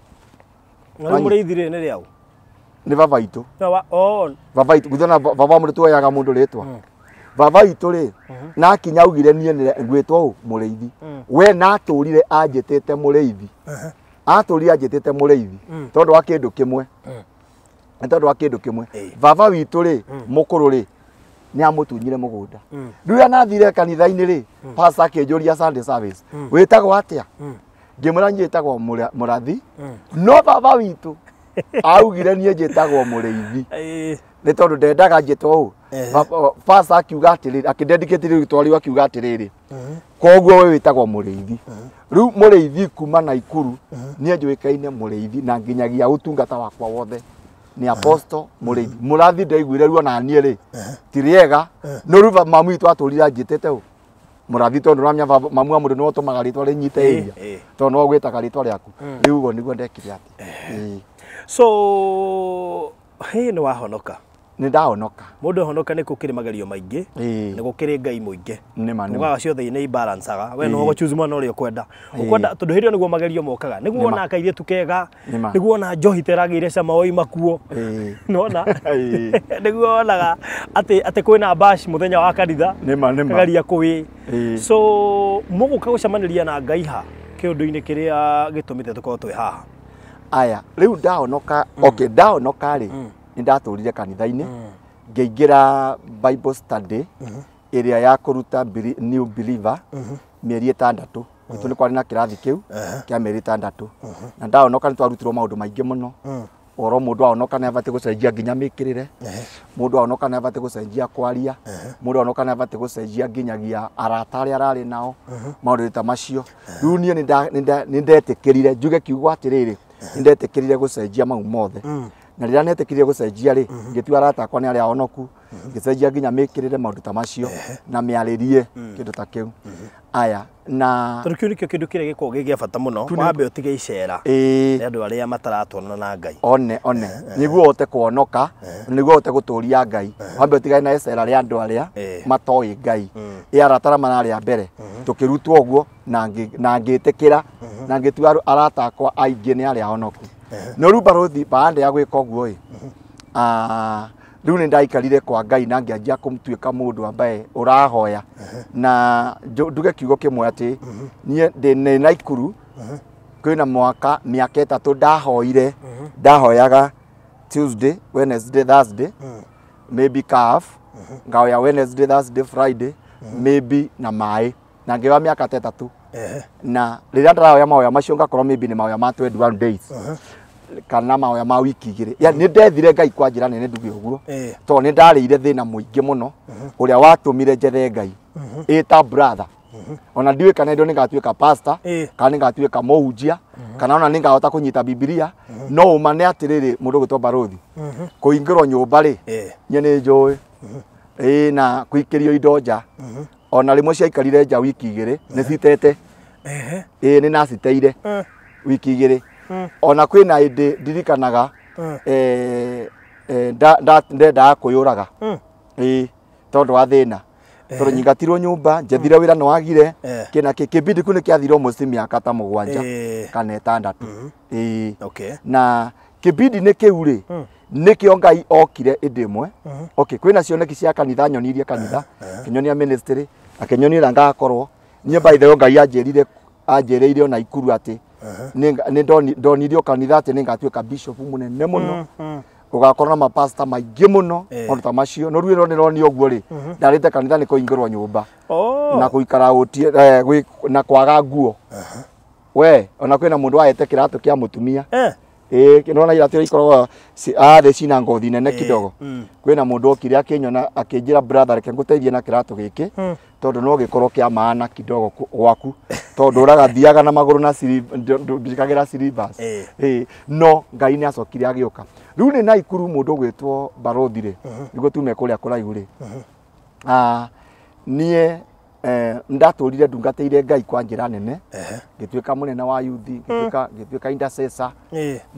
B: Rĩu mũrĩithi rĩ nĩ rĩaũ?
A: Nĩ baba witũ. Baba witũ, guthona baba mũrĩ tuoyaga mũndũ rĩtwa. Baba witũ rĩ, na akinya augire niĩ ngwĩtwo ũ mũrĩithi. We natũrire anjĩtĩte mũrĩithi. Atũrire anjĩtĩte mũrĩithi tondũ wa kĩndũ kĩmwe. Nĩ tondũ wa kĩndũ kĩmwe. Baba witũ rĩ, mũkũrũ rĩ, nĩ amũtunyire mũgũnda. Rĩu rĩrĩa nathire kanitha-inĩ rĩ, pastor akĩnjũria Sunday service, wĩtagwo atĩa? Ngĩmwĩra njĩtagwo Mũrathi no baba witũ augire niĩ njĩtagwo Mũrĩithi nĩ tondũ ndendaga njĩtwo ũũ. Pastor akiuga atĩrĩrĩ, akĩndedicate rĩtwa rĩu akiuga atĩrĩrĩ, koguo we wĩtagwo Mũrĩithi. Rĩu Mũrĩithi kuma Naikuru niĩ njũĩkaine Mũrĩithi na nginyagia ũtungata wakwa wothe ni apostle Mũrĩithi. Mũrathi ndaiguire ruo na niĩ rĩ ti rĩega no rĩu mamu witũ atũrire anjĩtĩte ũ Mũrathi tondũ nĩwamenya mamu wa mũndũ nĩwe ũtũmaga rĩtwa rĩnyite area tondũ nĩwe ũgwĩtaga rĩtwa rĩaku. Rĩu ũguo nĩguo ndekire atĩ.
B: So hĩ nĩ wahonoka.
A: Nĩ ndahonoka.
B: Mũndũ ahonoka nĩ gũkĩrĩ magerio maingĩ, nĩ gũkĩrĩ Ngai mũingĩ.
A: Nĩ
B: ugaga ciothe nĩ ibalancaga. We no ũgũchoose mwena ũrĩa ũkwenda. Ũkwenda tondũ hĩndĩ ĩyo nĩguo magerio mokaga. Nĩguo wona kairĩtu kega, nĩguo wona njohi ta ĩragĩire cama woima kuo. Nĩwona? Nĩguo wonaga atĩ kwĩna bash mũthenya wa kanitha. Kagaria kũwĩ. So mũgũka gũcemanĩria na Ngai ha kĩũndũ-inĩ kĩrĩa gĩtũmĩte tũkorwo twĩ haha.
A: Aya, rĩu ndahonoka, okay, ndahonoka rĩ, nĩ ndatũrire kanitha-inĩ, ngĩingĩra Bible study ĩrĩa ya kũruta new believer mĩeri 6. Gwitũ nĩ kwarĩ na kĩrathi kĩu kĩa mĩeri 6. Na ndahonoka nĩ twarutirwo maũndũ maingĩ mũno. Ũhoro mũndũ ahonoka nĩ abatiĩ gũcenjia nginya mĩkĩrĩre, mũndũ ahonoka nĩ abatiĩ gũcenjia kwaria, mũndũ ahonoka nĩ abatiĩ gũcenjia nginyagia arata arĩa ararĩ nao, maũndũ ta macio. Rĩu niĩ nĩ ndetĩkĩrire, njuge kiugo atĩrĩrĩ, nĩ ndetĩkĩrire gũcenjia mau mothe. Na rĩrĩa netĩkĩrire gũcenjia rĩ, ngĩtua arata akwa nĩ arĩa ahonoku, ngĩcenjia nginya mĩkĩrĩre maũndũ ta macio na mĩarĩrie kĩndũ ta kĩu. Aya, na
B: tondũ kĩu nĩkĩo kĩndũ kĩrĩa gĩkoragwo gĩ gĩa bata mũno, wambe ũtige icera nĩ andũ arĩa mataratwarana na Ngai.
A: One nĩguo ũhote kũhonoka, nĩguo ũhote gũtũria Ngai, wambe ũtigane na icera rĩa andũ arĩa matoĩ Ngai. Ĩ arata arĩa mararĩ a mbere, tũkĩrutwo ũguo na ngĩtĩkĩra na ngĩtua arata akwa aingĩ nĩ arĩa ahonoku. No rĩu Barũthi baada ya gwĩka ũguo ĩ, rĩu nĩ ndaikarire kwa Ngai na ngĩanjia kũmtuĩka mũndũ ambaye ũrahoya. Na nduge kiugo kĩmwe atĩ niĩ ndĩ Naikuru kwĩna mwaka mĩaka 3 ndahoire, ndahoyaga Tuesday, Wednesday, Thursday, maybe calf, ngahoya Wednesday, Thursday, Friday, maybe na maĩ, na ngĩoya mĩaka 3. Na rĩrĩa ndĩrahoya mahoya macio ngakorwo maybe nĩ mahoya ma 21 days kana mahoya ma wiki 2. Yani nĩ ndethire Ngai kwa njĩra nene nduge ũguo, tondũ nĩ ndarĩire thĩna mũingĩ mũno ũrĩa watũmire njethe Ngai ĩta brother. Ona ndiũĩ kana nĩ ngatuĩka pastor kana nĩ ngatuĩka mũhunjia kana ona nĩ ngahota kũnyita Bibilia, no ũma nĩ atĩrĩrĩ mũndũ ũgwĩtwo Barũthi kũingĩrwo nyũmba rĩ, niĩ nĩ njũĩ na kũikĩrio indo nja. Ona rĩmwe ciaikarire nja wiki 2 nĩ citete. Nĩ naciteire wiki 2. Ona kwĩna hĩndĩ ndirikanaga ndendaga kwĩyũraga tondũ wa thĩna, tondũ nyingatirwo nyũmba, njethire wĩra nĩ wagire kĩna kĩ kĩbindi kĩu nĩ kĩathire almost mĩaka ta 7 kana 6. Na kĩbindi-inĩ kĩu rĩ, nĩkĩo Ngai okire ĩndĩ ĩmwe. Okay, kwĩna cioneki cia kanitha, nyonirie kanitha, akĩnyonia ministry, akĩnyonia ũrĩa ngakorwo. Niĩ by the way Ngai anjĩrĩire ona Ikuru atĩ nĩ ndonirio kanitha atĩ nĩ ngatuĩka bishop mũnene mũno, ũgakorwo na mapasta maingĩ mũno, maũndũ ta macio. No rĩu ĩno nĩronio ũguo rĩ, ndarĩte kanitha nĩ kũingĩrwo nyũmba na gũikara na kwaga nguo. We ona kwĩna mũndũ waete kĩratũ kĩa mũtumia. Nĩwona iratũ iria ikoragwo thĩ cina ngothi nene kidogo. Kwĩna mũndũ okire akĩnyona akĩnjĩra brother reke ngũteithie na kĩratũ gĩkĩ tondũ no gĩkorwo kĩa maana kidogo gwaku, tondũ ũragathiaga na magũrũ na ndikagĩra slippers. No Ngai nĩ acokire agĩũka. Rĩu nĩ Naikuru mũndũ ũgwĩtwo Barũthi rĩ, nĩguo tume kũrĩa kũraihu rĩ, niĩ ndatũrire ndungatĩire Ngai kwa njĩra nene, ngĩtuĩka mũnene wa youth, ngĩtuĩka intercessor,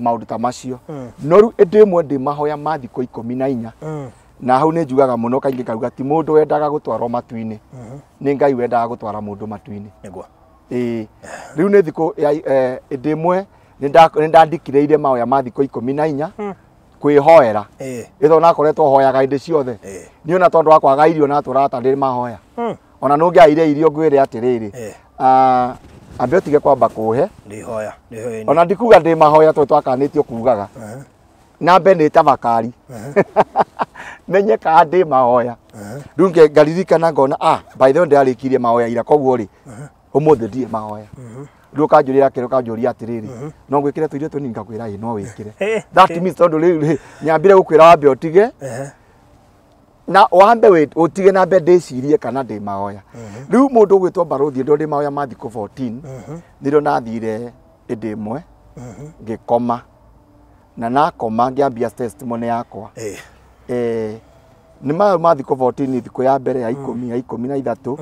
A: maũndũ ta macio. No rĩu ĩndĩ ĩmwe ndĩ mahoya ma thikũ 14, na hau nĩ njugaga mũno kaingĩ ngauga ti mũndũ wendaga gũtwarwo matu-inĩ, nĩ Ngai wendaga gũtwara mũndũ matu-inĩ. Rĩu nĩ thikũ ĩndĩ ĩmwe nĩ ndandikĩrĩire mahoya ma thikũ 14 kwĩhoera. Ĩtho nakoretwo hoyaga hĩndĩ ciothe. Niĩ ona tondũ wa kwaga irio natũraga ta ndĩ mahoya. Ona nũngĩaire irio ngwĩre atĩrĩrĩ, ambe ũtige kwamba kũhe. Ona ndikuga ndĩ mahoya tondũ twakanĩtio kugaga. Nambe nĩ tafakari. Menye kana ndĩ mahoya. Rĩu ngaririkana ngona by the way ndĩrarĩkirie mahoya ira, koguo rĩ ũmũthĩ ndirĩ mahoya. Rĩu ũkanjũria kĩrĩa ũkanjũria atĩrĩrĩ no ngwĩkĩre tũirio tũnini ngakwĩra ĩ no wĩkĩre. That means tondũ rĩu nyambire gũkwĩra wambe ũtige na wambe ũtige na mbe ndĩcirie kana ndĩ mahoya. Rĩu mũndũ ũgwĩtwo Barũthi ndĩ mahoya ma thikũ 14 nĩrĩo nathire ĩndĩ ĩmwe ngĩkoma na nakoma ngĩambia testimony yakwa. Nĩ mahoya ma thikũ 14 thikũ ya mbere ya 10 ya 13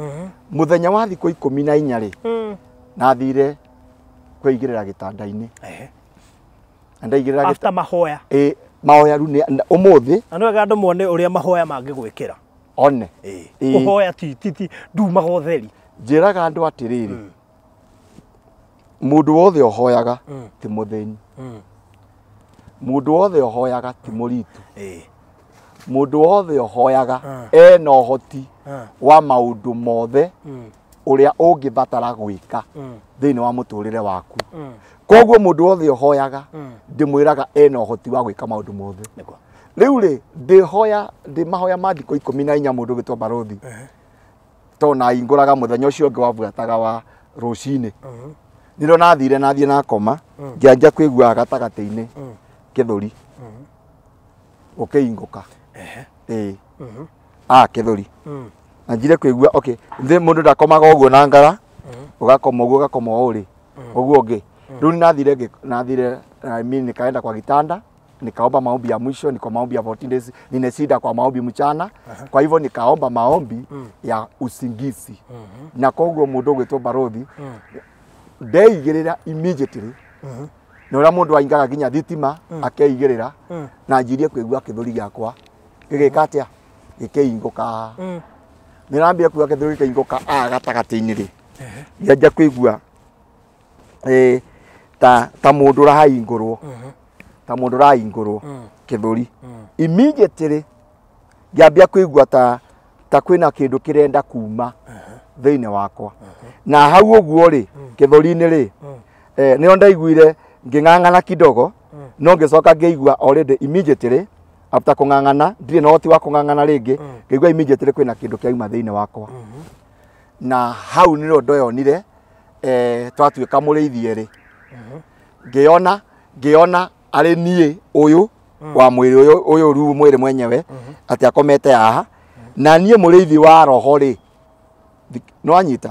A: mũthenya wa thikũ 14 rĩ nathire kwĩigĩrĩra gĩtanda-inĩ. Ndaigĩrĩra
B: after mahoya.
A: Mahoya rĩu nĩ ũmũthĩ
B: na nĩ wega andũ mone ũrĩa mahoya mangĩgwĩkĩra
A: one.
B: Kũhoya ti ndumaga ũtheri.
A: Njĩraga andũ atĩrĩrĩ mũndũ wothe ũhoyaga ti mũthĩni. Mũndũ wothe ũhoyaga ti mũritũ. Mũndũ wothe ũhoyaga ena ũhoti wa maũndũ mothe ũrĩa ũngĩbatara gwĩka thĩinĩ wa mũtũrĩre waku. Koguo mũndũ wothe ũhoyaga ndĩmwĩraga ena ũhoti wa gwĩka maũndũ mothe. Rĩu rĩ ndĩhoya ndĩ mahoya ma thikũ 14 mũndũ ũgwĩtwo Barũthi tondũ nahingũraga mũthenya ũcio ũngĩ wabuataga wa rũcinĩ. Nĩrĩo nathire nathiĩ nakoma ngĩanjia kwĩgua gatagatĩ-inĩ kĩthũri ũkĩhingũka. Kĩthũri na njire kwĩgua okay thĩ mũndũ ndakomaga ũguo na ngara ũgakoma ũguo ũgakoma ũũ rĩ ũguo ũngĩ. Rĩu nathire I mean nikaenda kwa gitanda nikaomba maombi ya mwisho, niko maombi ya 14 days, nina kwa maombi mchana. Kwa hivyo nikaomba maombi ya usingizi. Na koguo mũndũ ũgwĩtwo Barũthi ndeigĩrĩra immediately na ũrĩa mũndũ aingaga nginya thitima akeigĩrĩra na njirie kwĩgua kĩthũri gĩakwa gĩgĩka atĩa gĩkĩhingũka. Nĩrambia kuga kĩthũri gĩkĩhingũka gatagatĩ-inĩ rĩ ngĩanjia kwĩgua ta mũndũ ũrahingũrwo ta mũndũ ũrahingũrwo kĩthũri. Immediately ngĩambia kwĩgua ta kwĩna kĩndũ kĩrenda kuma thĩinĩ wakwa. Na hau ũguo rĩ kĩthũri-inĩ rĩ nĩo ndaiguire ngĩng'ang'ana kidogo no ngĩcoka ngĩigua already immediately after kũng'ang'ana ndirĩ na ũhoti wa kũng'ang'ana rĩngĩ ngĩigua immediately kwĩna kĩndũ kĩauma thĩinĩ wakwa. Na hau nĩrĩo ndoyonire twatuĩka mũrĩithi erĩ. Ngĩona arĩ niĩ ũyũ wa mwĩrĩ ũyũ rĩu mwĩrĩ mwenyewe atĩ akomete haha na niĩ mũrĩithi wa roho rĩ no anyita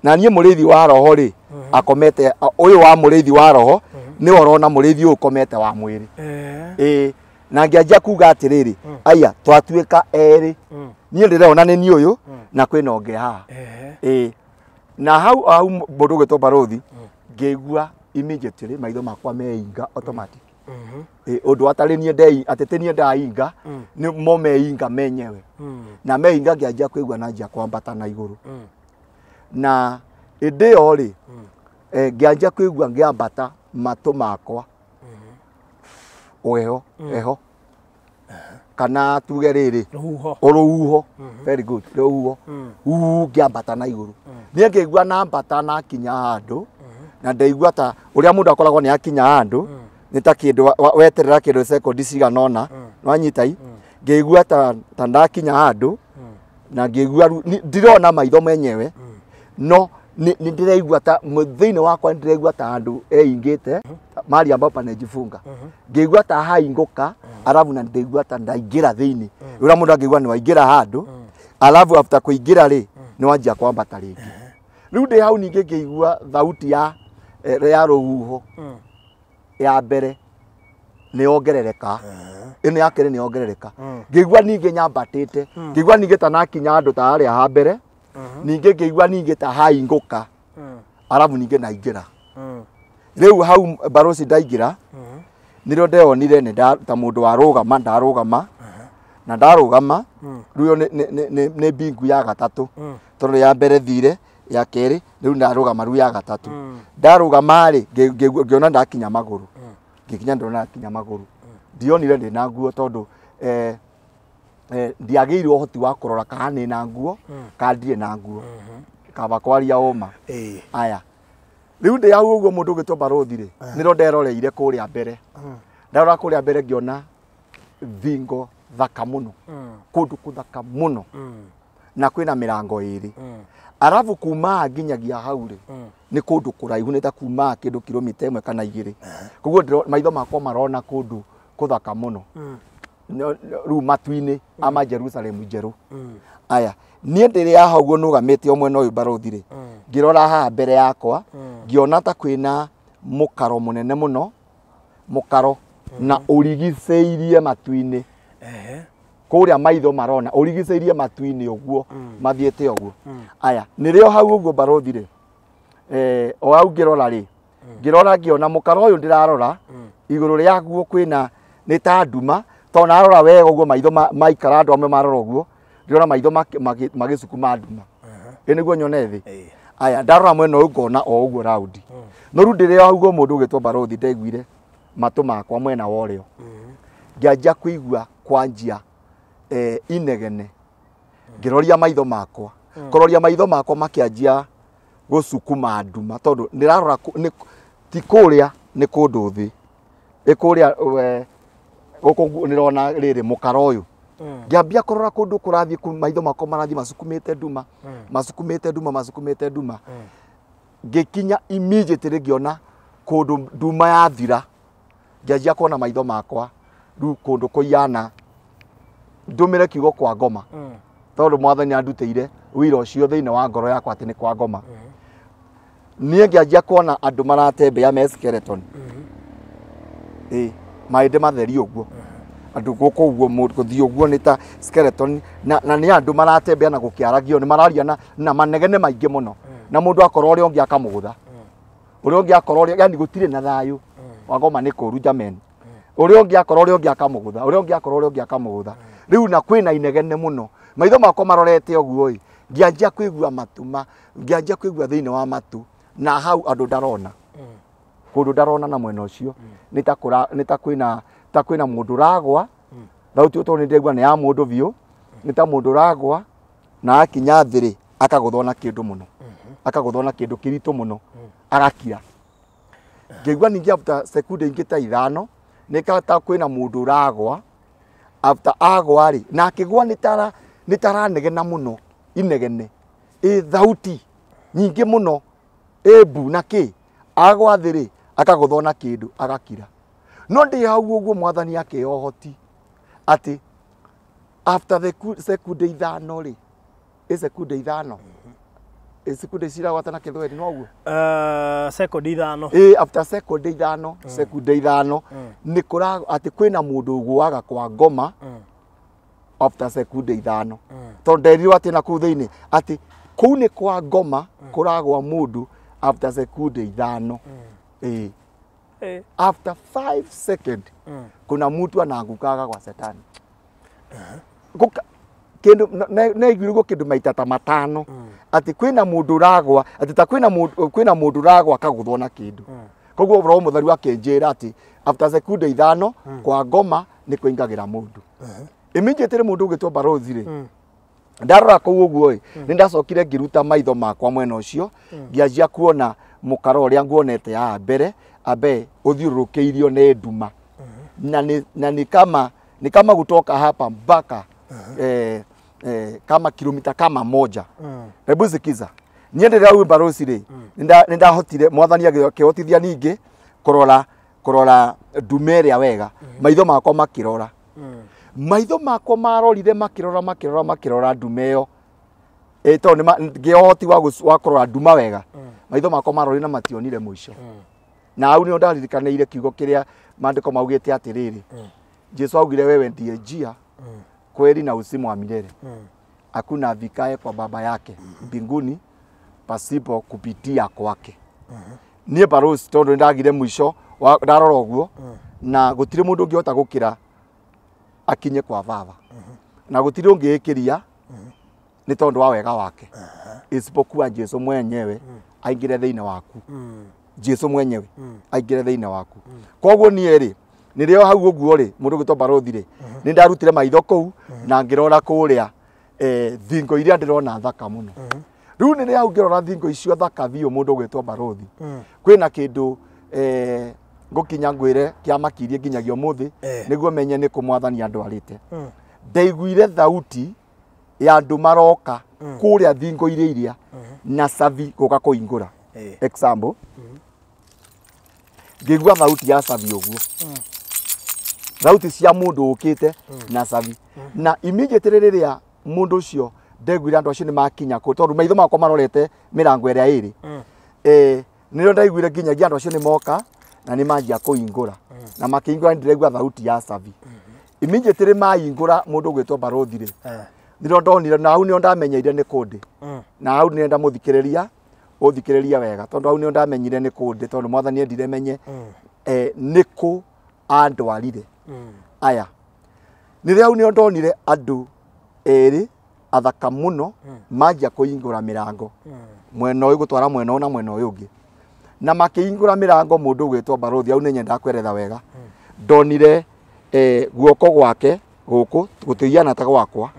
A: na niĩ mũrĩithi wa roho rĩ akomete ũyũ wa mũrĩithi wa roho nĩ ũrona mũrĩithi ũyũ ũkomete wa mwĩrĩ. Na ngĩanjia kuga atĩrĩrĩ aya twatuĩka erĩ niĩ ndĩrona nĩ niĩ ũyũ na kwĩna ũngĩ haha. Na hau hau mũndũ ũgwĩtwo Barũthi ngĩigua immediately maitho makwa meinga automatic. Ũndũ atarĩ niĩ ndei atĩ ti niĩ ndainga nĩ mo meinga menyewe. Na meinga ngĩanjia kwĩgua na njia kwambata na igũrũ. Na ĩndĩ ĩyo rĩ ngĩanjia kwĩgua ngĩambata matũ makwa ũheho heho kana tuge rĩrĩ rũhuho very good rũhuho ngĩambata na igũrũ. Niĩ ngĩigua nambata na akinya handũ na ndaigua ta ũrĩa mũndũ akoragwo nĩ akinya handũ nĩ ta kĩndũ weterera kĩndũ sekondi cigana ũna nwanyita i ngĩigua ta ndakinya handũ na ngĩigua ndirona maitho menyewe no nĩ ndĩraigua ta thĩinĩ wakwa ndĩraigua ta handũ eingĩte mahali ambapo panejifunga. Ngĩigua ta haingũka alafu na ndĩigua ta ndaingĩra thĩinĩ ũrĩa mũndũ angĩigua nĩ waingĩra handũ alafu after kũingĩra rĩ nĩ wanjia kwambata rĩngĩ. Rĩu ndĩ hau ningĩ ngĩigua thauti ya rũhuho ya mbere nĩ yongerereka ĩno ya kerĩ nĩ yongerereka. Ngĩigua ningĩ nyambatĩte ngĩigua ningĩ ta nakinya handũ ta harĩa ha mbere ningĩ ngĩigua ningĩ ta haingũka alafu ningĩ naingĩra. Rĩu hau Barũthi ndaingĩra nĩrĩo ndeyonire nĩ ta mũndũ warũgama ndarũgama na ndarũgama rĩu nĩ mbingu ya gatatũ tondũ ya mbere thire ya kerĩ rĩu ndarũgama rĩu ya gatatũ. Ndarũgama rĩ ngĩona ndakinya magũrũ ngĩkinya ndona ndakinya magũrũ ndionire ndĩ na nguo tondũ ndiagĩirwo ũhoti wa kũrora kana nĩ na nguo kana ndirĩ na nguo kaba kwaria ũma. Aya rĩu ndĩ hau ũguo mũndũ ũgwĩtwo Barũthi rĩ nĩrĩo nderoreire kũrĩa mbere. Ndarora kũrĩa mbere ngĩona thingo thaka mũno kũndũ kũthaka mũno na kwĩna mĩrango ĩrĩ. Arabu kuma nginyagia hau rĩ nĩ kũndũ kũraihu nĩ ta kuma kĩndũ kilomita 1 kana 2. Koguo maitho makwa marona kũndũ kũthaka mũno. Rĩu matu-inĩ ama Jerusalem njerũ. Aya niĩ ndĩrĩ haha ũguo nũgamĩte o mwena ũyũ barothi rĩ ngĩrora haha mbere yakwa ngĩona ta kwĩna mũkaro mũnene mũno mũkaro na ũrigicĩirie matu-inĩ. Kũrĩa maitho marona ũrigicĩirie matu-inĩ ũguo mathiĩte ũguo. Aya nĩrĩo hau ũguo barothi rĩ o hau ngĩrora rĩ ngĩrora ngĩona mũkaro ũyũ ndĩrarora igũrũ rĩaguo kwĩna nĩ ta nduma tondũ narora wega ũguo maitho maikara andũ amwe marora ũguo ndĩrona maitho magĩcukuma nduma. Ĩ nĩguo nyone thĩ. Aya ndarora mwena ũyũ ngona o ũguo raundi. No rĩu ndĩrĩ hau ũguo mũndũ ũgĩtwo barothi ndaiguire matũ makwa mwena wa ũrĩo. Ngĩanjia kũigua kwanjia inegene. Ngĩroria maitho makwa. Kũroria maitho makwa makĩanjia gũcukuma nduma tondũ ndĩrarora ti kũrĩa nĩ kũndũ thĩ. Ĩ kũrĩa gũkũ nĩrona rĩrĩ mũkaro ũyũ. Ngĩambia kũrora kũndũ kũrathiĩ maitho makwa marathiĩ macukumĩte nduma macukumĩte nduma macukumĩte nduma. Ngĩkinya immediately ngĩona kũndũ nduma yathira. Ngĩanjia kuona maitho makwa rĩu kũndũ kũiyana ndũmĩre kiugo kwa ngoma. Tondũ mwathani andutĩire wĩra ũcio thĩinĩ wa ngoro yakwa atĩ nĩ kwa ngoma. Niĩ ngĩanjia kuona andũ maratembea me skeleton. Maĩndĩ matheri ũguo. Andũ gũkũ ũguo gũthiĩ ũguo nĩ ta skeleton na nĩ andũ maratembea na gũkĩaragio nĩ mararia na manegene maingĩ mũno. Na mũndũ akorwo ũrĩa ũngĩ akamũgũtha. Ũrĩa ũngĩ akorwo ũrĩa yani gũtirĩ na thayũ. Wagoma nĩ kũru jameni. Ũrĩa ũngĩ akorwo ũrĩa ũngĩ akamũgũtha. Ũrĩa ũngĩ akorwo ũrĩa ũngĩ akamũgũtha. Rĩu na kwĩna inegene mũno. Maitho makwa marorete ũguo ĩ. Ngĩanjia kũigua matuma, ngĩanjia kũigua thĩinĩ wa matu na hau andũ ndarona. Kũndũ ndarona na mwena ũcio nĩ ta nĩ ta kwĩna ta kwĩna mũndũ ũragwa. Thauti tondũ nĩndĩraigua nĩ ya mũndũ biũ. Nĩ ta mũndũ ũragwa na akinya thĩ rĩ akagũthwo na kĩndũ mũno. Akagũthwo na kĩndũ kĩritũ mũno. Agakira. Ngĩigua ningĩ after sekunde ingĩ ta 5 nĩ ta kwĩna mũndũ ũragwa. After agwa rĩ na akĩgwa nĩ taranegena mũno inegene. Ĩ thauti nyingĩ mũno ĩ mbu na kĩ agwa thĩ rĩ akagũthwo na kĩndũ agakira. No ndĩ hau ũguo mwathani akĩhe ũhoti atĩ after the sekunde 5 rĩ ĩ sekunde 5 ĩ sekunde ciragwatana kĩthweri no ũguo
B: sekunde 5
A: ĩ after sekunde 5 sekunde 5 nĩ kũra atĩ kwĩna mũndũ ũgũaga kwa ngoma after sekunde 5 tondũ nderirwo atĩ na kũu thĩinĩ atĩ kũu nĩ kwa ngoma kũragwa mũndũ after sekunde 5. After 5 seconds kuna mtu anaangukaga kwa setani. Kindu neiguirwo kindu maita ta 5 ati kwina mundu uragwa ati ta kwina mundu uragwa akaguthwo na kindu. Koguo roho mutheru akinjira ati after sekunde 5 kwa ngoma ni kuingagira mundu. Immediately mundu ugitwo barothi ri ndarora kuu uguo ri ni ndacokire ngiruta maitho makwa mwena ucio ngianjia kuona mukaro uria nguonete haha mbere ambe uthiururukiirio ni nduma. Na ni kama kutoka hapa mpaka kama kilomita kama 1. Hebu sikiza. Niende rau barosi ri nindahotire mwathani akĩhotithia ningĩ kũrora ndume ĩrĩa wega. Maitho makwa makĩrora. Maitho makwa marorire makĩrora makĩrora makĩrora ndume ĩyo. Tondũ ngĩohoti wa kũrora nduma wega. Maitho makwa marorire na mationire mũico. Na hau nĩho ndaririkanĩire kiugo kĩrĩa maandĩko maugĩte atĩrĩrĩ. Jesu augire wewe ndiye njia, kweli na uzima wa milele. Hakuna afikaye kwa baba yake mbinguni pasipo kupitia kwake. Niĩ barosi tondũ nĩndagire mũico ndarora ũguo na gũtirĩ mũndũ ũngĩhota gũkĩra akinye kwa baba. Na gũtirĩ ũngĩĩkĩria nĩ tondũ wa wega wake. Isipokuwa Jesu mwenyewe aingĩre thĩinĩ waku. Jesu mwenyewe aingĩre thĩinĩ waku. Koguo niĩ rĩ nĩrĩo hau ũguo rĩ mũndũ ũgĩtwo barothi rĩ nĩ ndarutire maitho kũu na ngĩrora kũrĩa thingo iria ndĩrona thaka mũno. Rĩu nĩrĩa hau ngĩrora thingo icio thaka biũ mũndũ ũgwĩtwo barothi kwĩna kĩndũ ngũkinya ngwĩre kĩamakirie nginyagia ũmũthĩ nĩguo menye nĩ kũ mwathani andwarĩte. Ndaiguire thauti Ya andũ maroka kũrĩa thingo iria iria na cabi gũka kũhingũra. Example, ngĩigua thauti ya cabi ũguo, thauti cia mũndũ ũkĩte na cabi, na immediately rĩrĩa mũndũ ũcio ndeguire andũ acio nĩ makinya kũ, tondũ maitho makwa marorete mĩrango ĩrĩa ĩrĩ, nĩrĩo ndaiguire nginyagia andũ acio nĩ moka na nĩ manjia kũhingũra, na makĩhingũra nĩ ndĩraigua thauti ya cabi. Immediately mahingũra, mũndũ ũgwĩtwo Barothi rĩ, nĩrĩo ndonire, na hau nĩho ndamenyeire nĩ kũndĩ, na hau nĩ ndamũthikĩrĩria ũthikĩrĩria wega, tondũ hau nĩho ndamenyire nĩ kũndĩ, tondũ Mwathani endire menye nĩ kũ andwarire. Aya, nĩrĩo hau nĩho ndonire andũ erĩ athaka mũno manjia kũhingũra mĩrango, mwena ũyũ gũtwara mwena ũyũ na mwena ũyũ ũngĩ, na makĩhingũra mĩrango, mũndũ ũgwĩtwo Barothi, hau nĩ nyendaga kweretha wega, ndonire guoko gwake gũkũ gũtihiana ta gwakwa,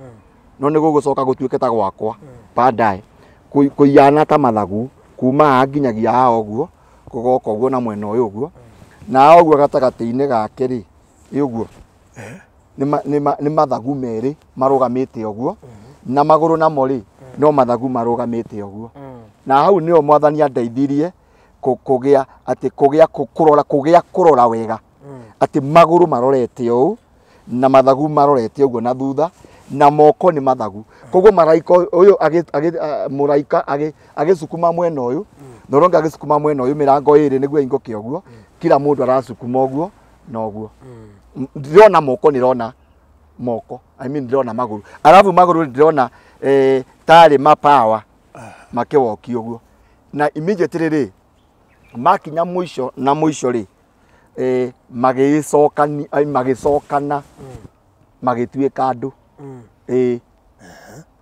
A: no nĩ gũgũcoka gũtuĩke ta gwakwa baadaye, kũiyana ta mathagu kuma haha nginyagia haha ũguo, kũgoka ũguo na mwena ũyũ ũguo, na haha ũguo gatagatĩ-inĩ gake rĩ, ĩ ũguo nĩ mathagu merĩ marũgamĩte ũguo, na magũrũ namo rĩ no mathagu marũgamĩte ũguo. Na hau nĩho Mwathani andeithirie kũgĩa atĩ kũgĩa kũrora, kũgĩa kũrora wega atĩ magũrũ marorete ũũ na mathagu marorete ũguo na thutha, na moko nĩ mathagu. Koguo maraika ũyũ mũraika agĩcukuma mwena ũyũ, na ũrĩa ũngĩ agĩcukuma mwena ũyũ, mĩrango ĩrĩ nĩguo ĩingũke ũguo, kila mũndũ aracukuma ũguo na ũguo. Ndĩrona moko, ndĩrona moko, I mean ndĩrona magũrũ, arabu magũrũ ndĩrona tarĩ mapawa makĩwoki ũguo. Na immediately rĩ makinya mũico na mũico rĩ, magĩcokani magĩcokana magĩtuĩka andũ,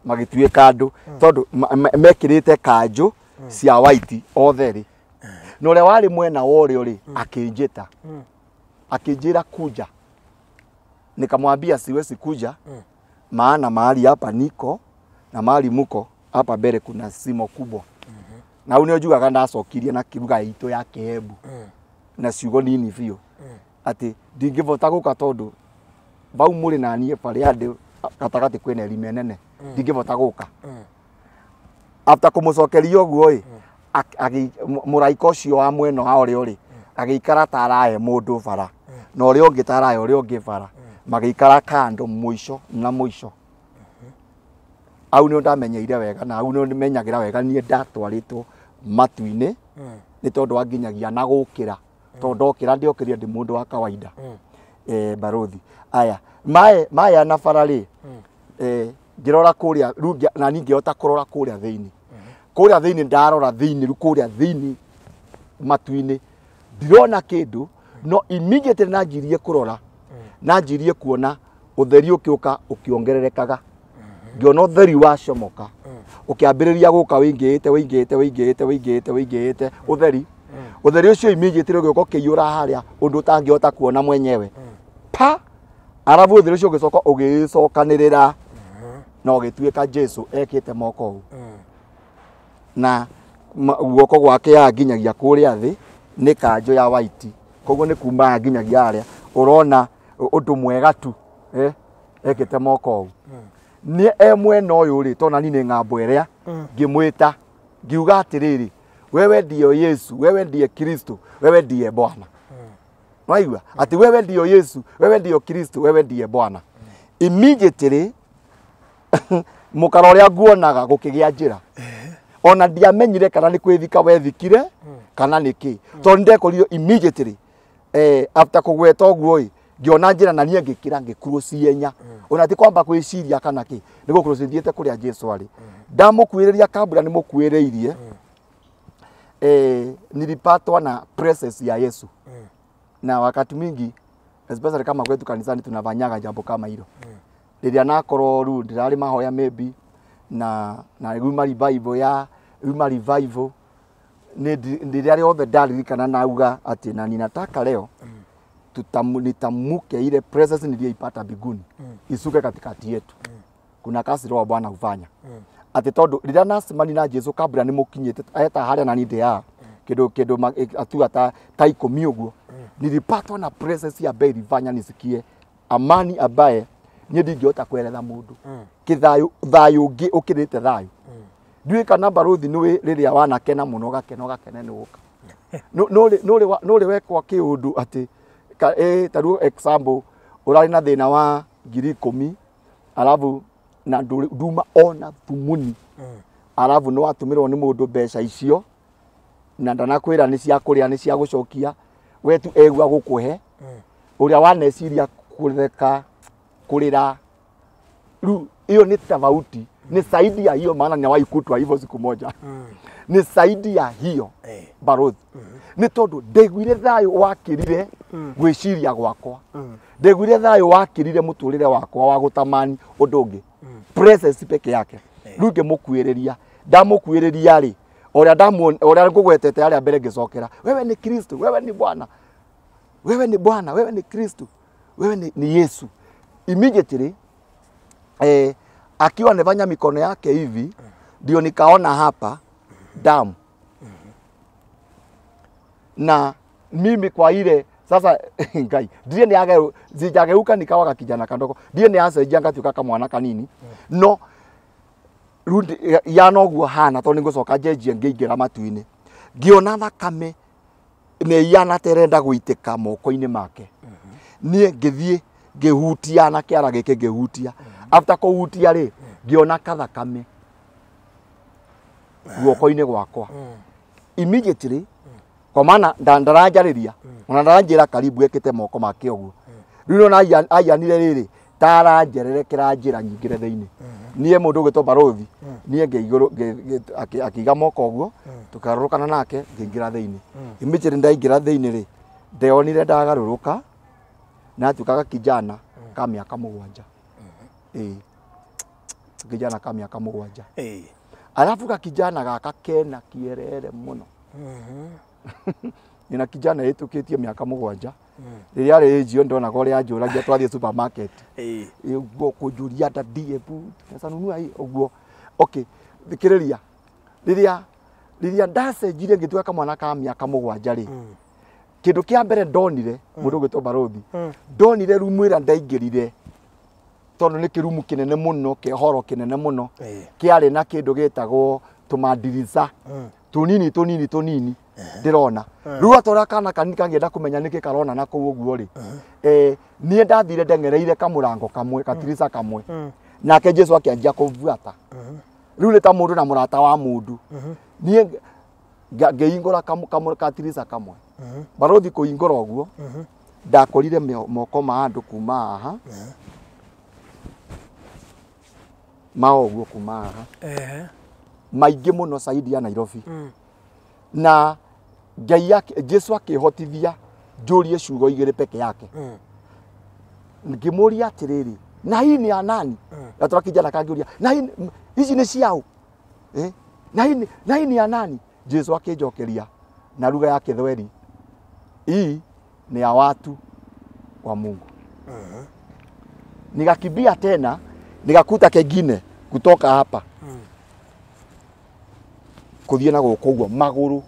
A: magĩtuĩka andũ, tondũ mekĩrĩte kanjũ cia white othe rĩ, na ũrĩa warĩ mwena wa ũrĩo rĩ akĩnjĩta, akĩnjĩra kuja. Nikamwambia siwezi kuja, maana mahali hapa niko na mahali muko hapa mbele kuna simo kubwa. Na hau nĩo njugaga ndacokirie na kiruga itũ ya Kĩembu na ciugo nini biũ atĩ ndingĩbota gũka, tondũ vau mũrĩ na niĩ barĩa ndĩ gatagatĩ kwĩna irima nene, ndingĩbota gũka. After kũmũcokeria ũguo ĩ, mũraika ũcio wa mwena wa ũrĩo rĩ agĩikara ta arahe mũndũ bara, na ũrĩa ũngĩ ta arahe ũrĩa ũngĩ bara, magĩikara kando mũico na mũico. Hau nĩho ndamenyeire wega, na hau nĩho menyagĩra wega niĩ ndatwarĩtwo matu-inĩ, nĩ tondũ wa nginyagia na gũkĩra, tondũ ndokĩra ndiokĩrire ndĩ mũndũ wa kawaida. Barothi, aya maya na bara rĩ, ngĩrora kũrĩa rĩu na niĩ ngĩhota kũrora kũrĩa thĩinĩ, kũrĩa thĩinĩ ndarora thĩinĩ rĩu kũrĩa thĩinĩ matu-inĩ ndirona kĩndũ, no immediately nanjirie kũrora, nanjirie kuona ũtheri ũkĩũka ũkĩongererekaga, ngĩona ũtheri wacomoka ũkĩambĩrĩria gũka wĩingĩhĩte wĩingĩhĩte wĩingĩhĩte wĩingĩhĩte wĩingĩhĩte, ũtheri ũtheri ũcio immediately ũgĩũka ũkĩiyũra harĩa ũndũ ũtangĩhota kuona mwenyewe pa, arabu ũtheri ũcio ũgĩcoka ũgĩcokanĩrĩra na ũgĩtuĩka Jesu ekĩte moko ũũ, na guoko gwake ya nginyagia kũrĩa thĩ nĩ kanjũ ya white, koguo nĩ kuma nginyagia harĩa ũrona ũndũ mwega tu, ekĩte moko ũũ. Nĩ e mwena ũyũ rĩ, tondũ nani nĩ ng'ambo ĩrĩa ngĩmwĩta ngiuga atĩrĩrĩ, wewe ndiyo Yesu, wewe ndiye Kristo, wewe ndiye Bwana. Waigua atĩ wewe ndiyo Yesu, wewe ndiyo Kristo, wewe ndiye Bwana. Immediately mũkara ũrĩa nguonaga gũkĩgĩa njĩra, ona ndiamenyire kana nĩ kwĩthika wethikire kana nĩ kĩ, tondũ ndekorire immediately after kũgweta ũguo ĩ ngĩona njĩra, na niĩ ngĩkĩra ngĩkurucienya, ona ti kwamba kwĩciria kana kĩ, nĩ gũkurucia thiĩte kũrĩa Jesu arĩ. Ndamũkuĩrĩria kabura nĩ mũkuĩrĩirie, nilipatwa na presence ya Yesu. Na wakati mingi especially kama kwetu kanisani tunafanyaga jambo kama hilo, rĩrĩa nakorwo rĩu ndĩrarĩ mahoya maybe na rĩu revival ya rĩu revival nĩ rĩrĩa rĩothe ndaririkana nauga atĩ na ninataka leo nitamuke ile presence niliyoipata mbinguni isuke katikati yetu. Kuna kazi roho Bwana hufanya atĩ tondũ rĩrĩa nacemania na Jesu kabla nĩ mũkinyĩte eta harĩa na niĩ ndĩ kĩndũ kĩndũ atua ta 10 ũguo, nilipatwa na presence ambayo ilifanya nisikie amani ambaye Niĩ ndingĩhota kweretha mũndũ. Kĩthayũ thayũ ũngĩ ũkĩrĩte thayũ. Ndiũĩ kana barothi nĩũĩ rĩrĩa wanakena mũno ũgakena ũgakena nĩ ũka. Nũrĩ wekwa kĩũndũ atĩ ta rĩu example ũrarĩ na thĩna wa 10,000 alafu na nduma ona thumuni alafu nĩ watũmĩrwo nĩ mũndũ mbeca icio na ndanakwĩra nĩ cia kũrĩa nĩ cia gũcokia we tu egua gũkũhe ũrĩa waneciria kũreka kũrĩra rĩu hiyo ni tofauti ni zaidi ya hiyo maana nyawahi kutwa hivyo siku moja ni zaidi ya hiyo barothi ni tondu ndaiguire thayo wakirire gwiciria gwakwa ndaiguire thayo wakirire muturire wakwa wa gutamani undu ungi presence peke yake riu ngimukuiriria ndamukuiriria ri uria ndamuona uria ngugwetete aria mbere ngicokera wewe ni Kristo wewe ni Bwana wewe ni Bwana wewe ni Kristo wewe ni Yesu immediately akiwa anafanya mikono yake hivi ndio nikaona hapa damu na mimi kwa ile sasa ngai ndiye ni aga zijageuka nikawa kijana kandoko ndiye ni asa ijanga tuka kama mwana kanini no rundi ya noguo hana to ningucoka njenjie ngĩingĩra matu-inĩ ngiona thakame nĩ yana terenda gũitĩka moko-inĩ make niĩ ngĩthiĩ ngĩhutia na kĩara gĩkĩ ngĩhutia after kũhutia rĩ ngĩona kathakame guoko-inĩ gwakwa immediately kwa maana ndaranjarĩria ona ndaranjĩra karibu ekĩte moko make ũguo rĩu nona aianire rĩrĩ taranjererekera njĩra nyingĩre thĩinĩ niĩ mũndũ ũgwĩtwo barothi niĩ ngĩigũrũ akiiga moko ũguo tũkarũrũkana nake ngĩingĩra thĩinĩ immediately ndaingĩra thĩinĩ rĩ ndeonire ndagarũrũka na tukaga kijana ka mĩaka 7 kijana ka mĩaka 7 alafu ka kijana gaka kena kierere mũno nina kijana ĩtũkĩtie mĩaka 7 rĩrĩa arĩ ĩnjio ndonaga ũrĩa anjũragia twathiĩ supermarket ũguo kũnjũria daddy ebu pesa nunua hii ũguo okay thikĩrĩria rĩrĩa ndacenjirie ngĩtuĩka kamwana ka mĩaka 7 rĩ kĩndũ kĩa mbere ndonire mũndũ ũgwĩtwo barothi ndonire rumu ĩrĩa ndaingĩrire tondũ nĩ kĩrumu kĩnene mũno kĩhoro kĩnene mũno kĩarĩ na kĩndũ gĩtagwo tũmandirica tũnini tũnini tũnini ndĩrona rĩu atwara kana kanini kangĩenda kũmenya nĩkĩ karona na kũu ũguo rĩ niĩ ndathire ndeng'ereire kamũrango kamwe katirica kamwe nake Jesu akĩanjia kũbuata rĩu nĩ ta mũndũ na mũrata wa mũndũ niĩ ngĩhingũra katirica kamwe barothi kũhingũra ũguo ndakorire moko ma andũ kuma haha ma ũguo kuma haha maingĩ mũno saidi ya Nairobi na Ngai yake Jesu akĩhotithia njũrie ciugo igĩrĩ peke yake ngĩmũria atĩrĩrĩ na hii ni ya nani gatwara kijana kangĩũria na hii ici nĩ ciaũ na hii ni ya nani Jesu akĩnjokeria na lugha ya Kithweri hii ni ya watu wa Mungu nikakimbia tena nikakuta kengine kutoka hapa kuthie na gũkũ ũguo magũrũ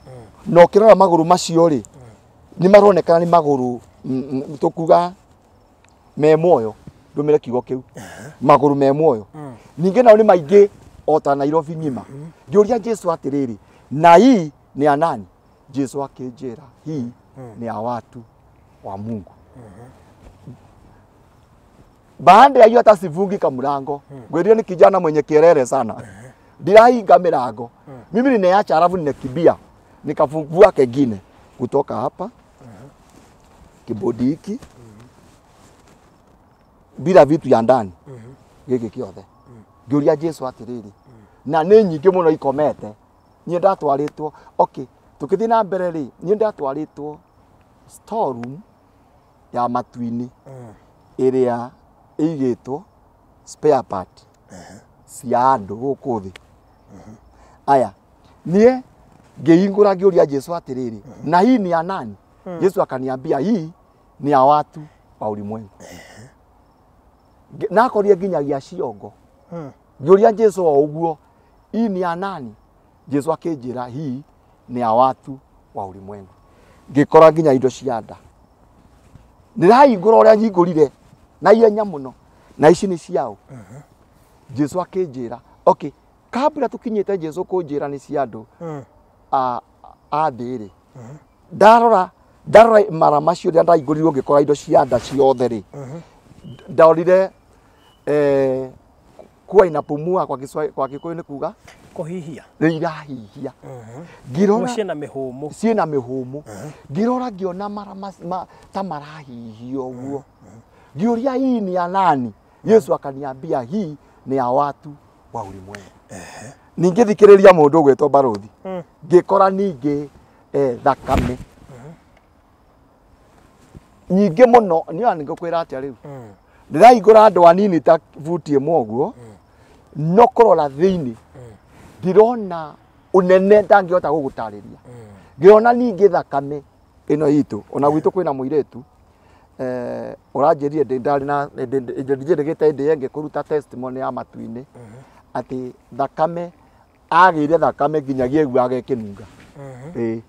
A: na ũkĩrora magũrũ macio rĩ nĩ maronekana nĩ magũrũ tũkuga me muoyo ndũmĩre kiugo kĩu magũrũ me muoyo ningĩ nao nĩ maingĩ o ta Nairobi ng'ima ngĩũria Jesu atĩrĩrĩ na hii ni ya nani Jesu akĩnjĩra hii ni ya watu wa Mungu baada ya hiyo hata sivungi kamlango ngwĩrio ni kijana mwenye kelele sana ndirahinga milango mimi nineacha alafu ninekibia nikafungua kengine kutoka hapa kibodi hiki bila vitu ya ndani giki kiothe ngĩũria Jesu atĩrĩrĩ na nĩ nyingĩ mũno ikomete niĩ ndatwarĩtwo okay tũkĩthiĩ na mbere rĩ niĩ ndatwarĩtwo storeroom ya matu-inĩ ĩrĩa ĩigĩtwo spare part cia andũ gũkũ thĩ aya niĩ ngĩhingũra ngĩũria Jesu atĩrĩrĩ na hii ni ya nani Jesu akaniambia hii ni ya watu wa ulimwengu nakorie nginyagia ciongo ngĩũria Jesu o ũguo hii ni ya nani Jesu akĩnjĩra hii ni ya watu wa ulimwengu ngĩkora nginya indo cia nda ndĩrahingũra ũrĩa nyingũrire na ihenya mũno Na ici nĩ ciao. Jesu akĩnjĩra, okay, kabla tukinyĩte Jesu kũnjĩra nĩ cia andũ a thĩ rĩ. Ndarora mara macio rĩrĩa ndaingũrirwo ngĩkora indo cia nda ciothe rĩ. Ndorire kuwa inapumua kwa Kiswahili, kwa Gikuyu nĩ kuga
B: kũhihia.
A: Nĩ irahihia. Ngirora
B: ciĩna mĩhũmũ.
A: Ciĩna mĩhũmũ. Ngirora ngĩona mara ta marahihia ũguo. Ngĩũria hii ni ya nani? Yesu akaniambia hii ni ya watu wa ulimwengu. Ningĩ thikĩrĩria mũndũ ũgwĩtwo Barothi. Ngĩkora ningĩ thakame nyingĩ mũno. Niĩ nĩngũkwĩra atĩa rĩu. Ndĩrahingũra andũ anini ta buti ĩmwe ũguo, no kũrora thĩinĩ ndĩrona ũnene ndangĩhota gũgũtarĩria. Ngĩona ningĩ thakame ĩno itũ, ona gwitũ kwĩna mũirĩtu ũranjĩrire ndarĩ na njĩrĩgĩte hĩndĩ ĩngĩ kũruta testimony ya matu-inĩ atĩ thakame agĩire thakame nginyagia aiguaga ĩkĩnunga. Ĩĩ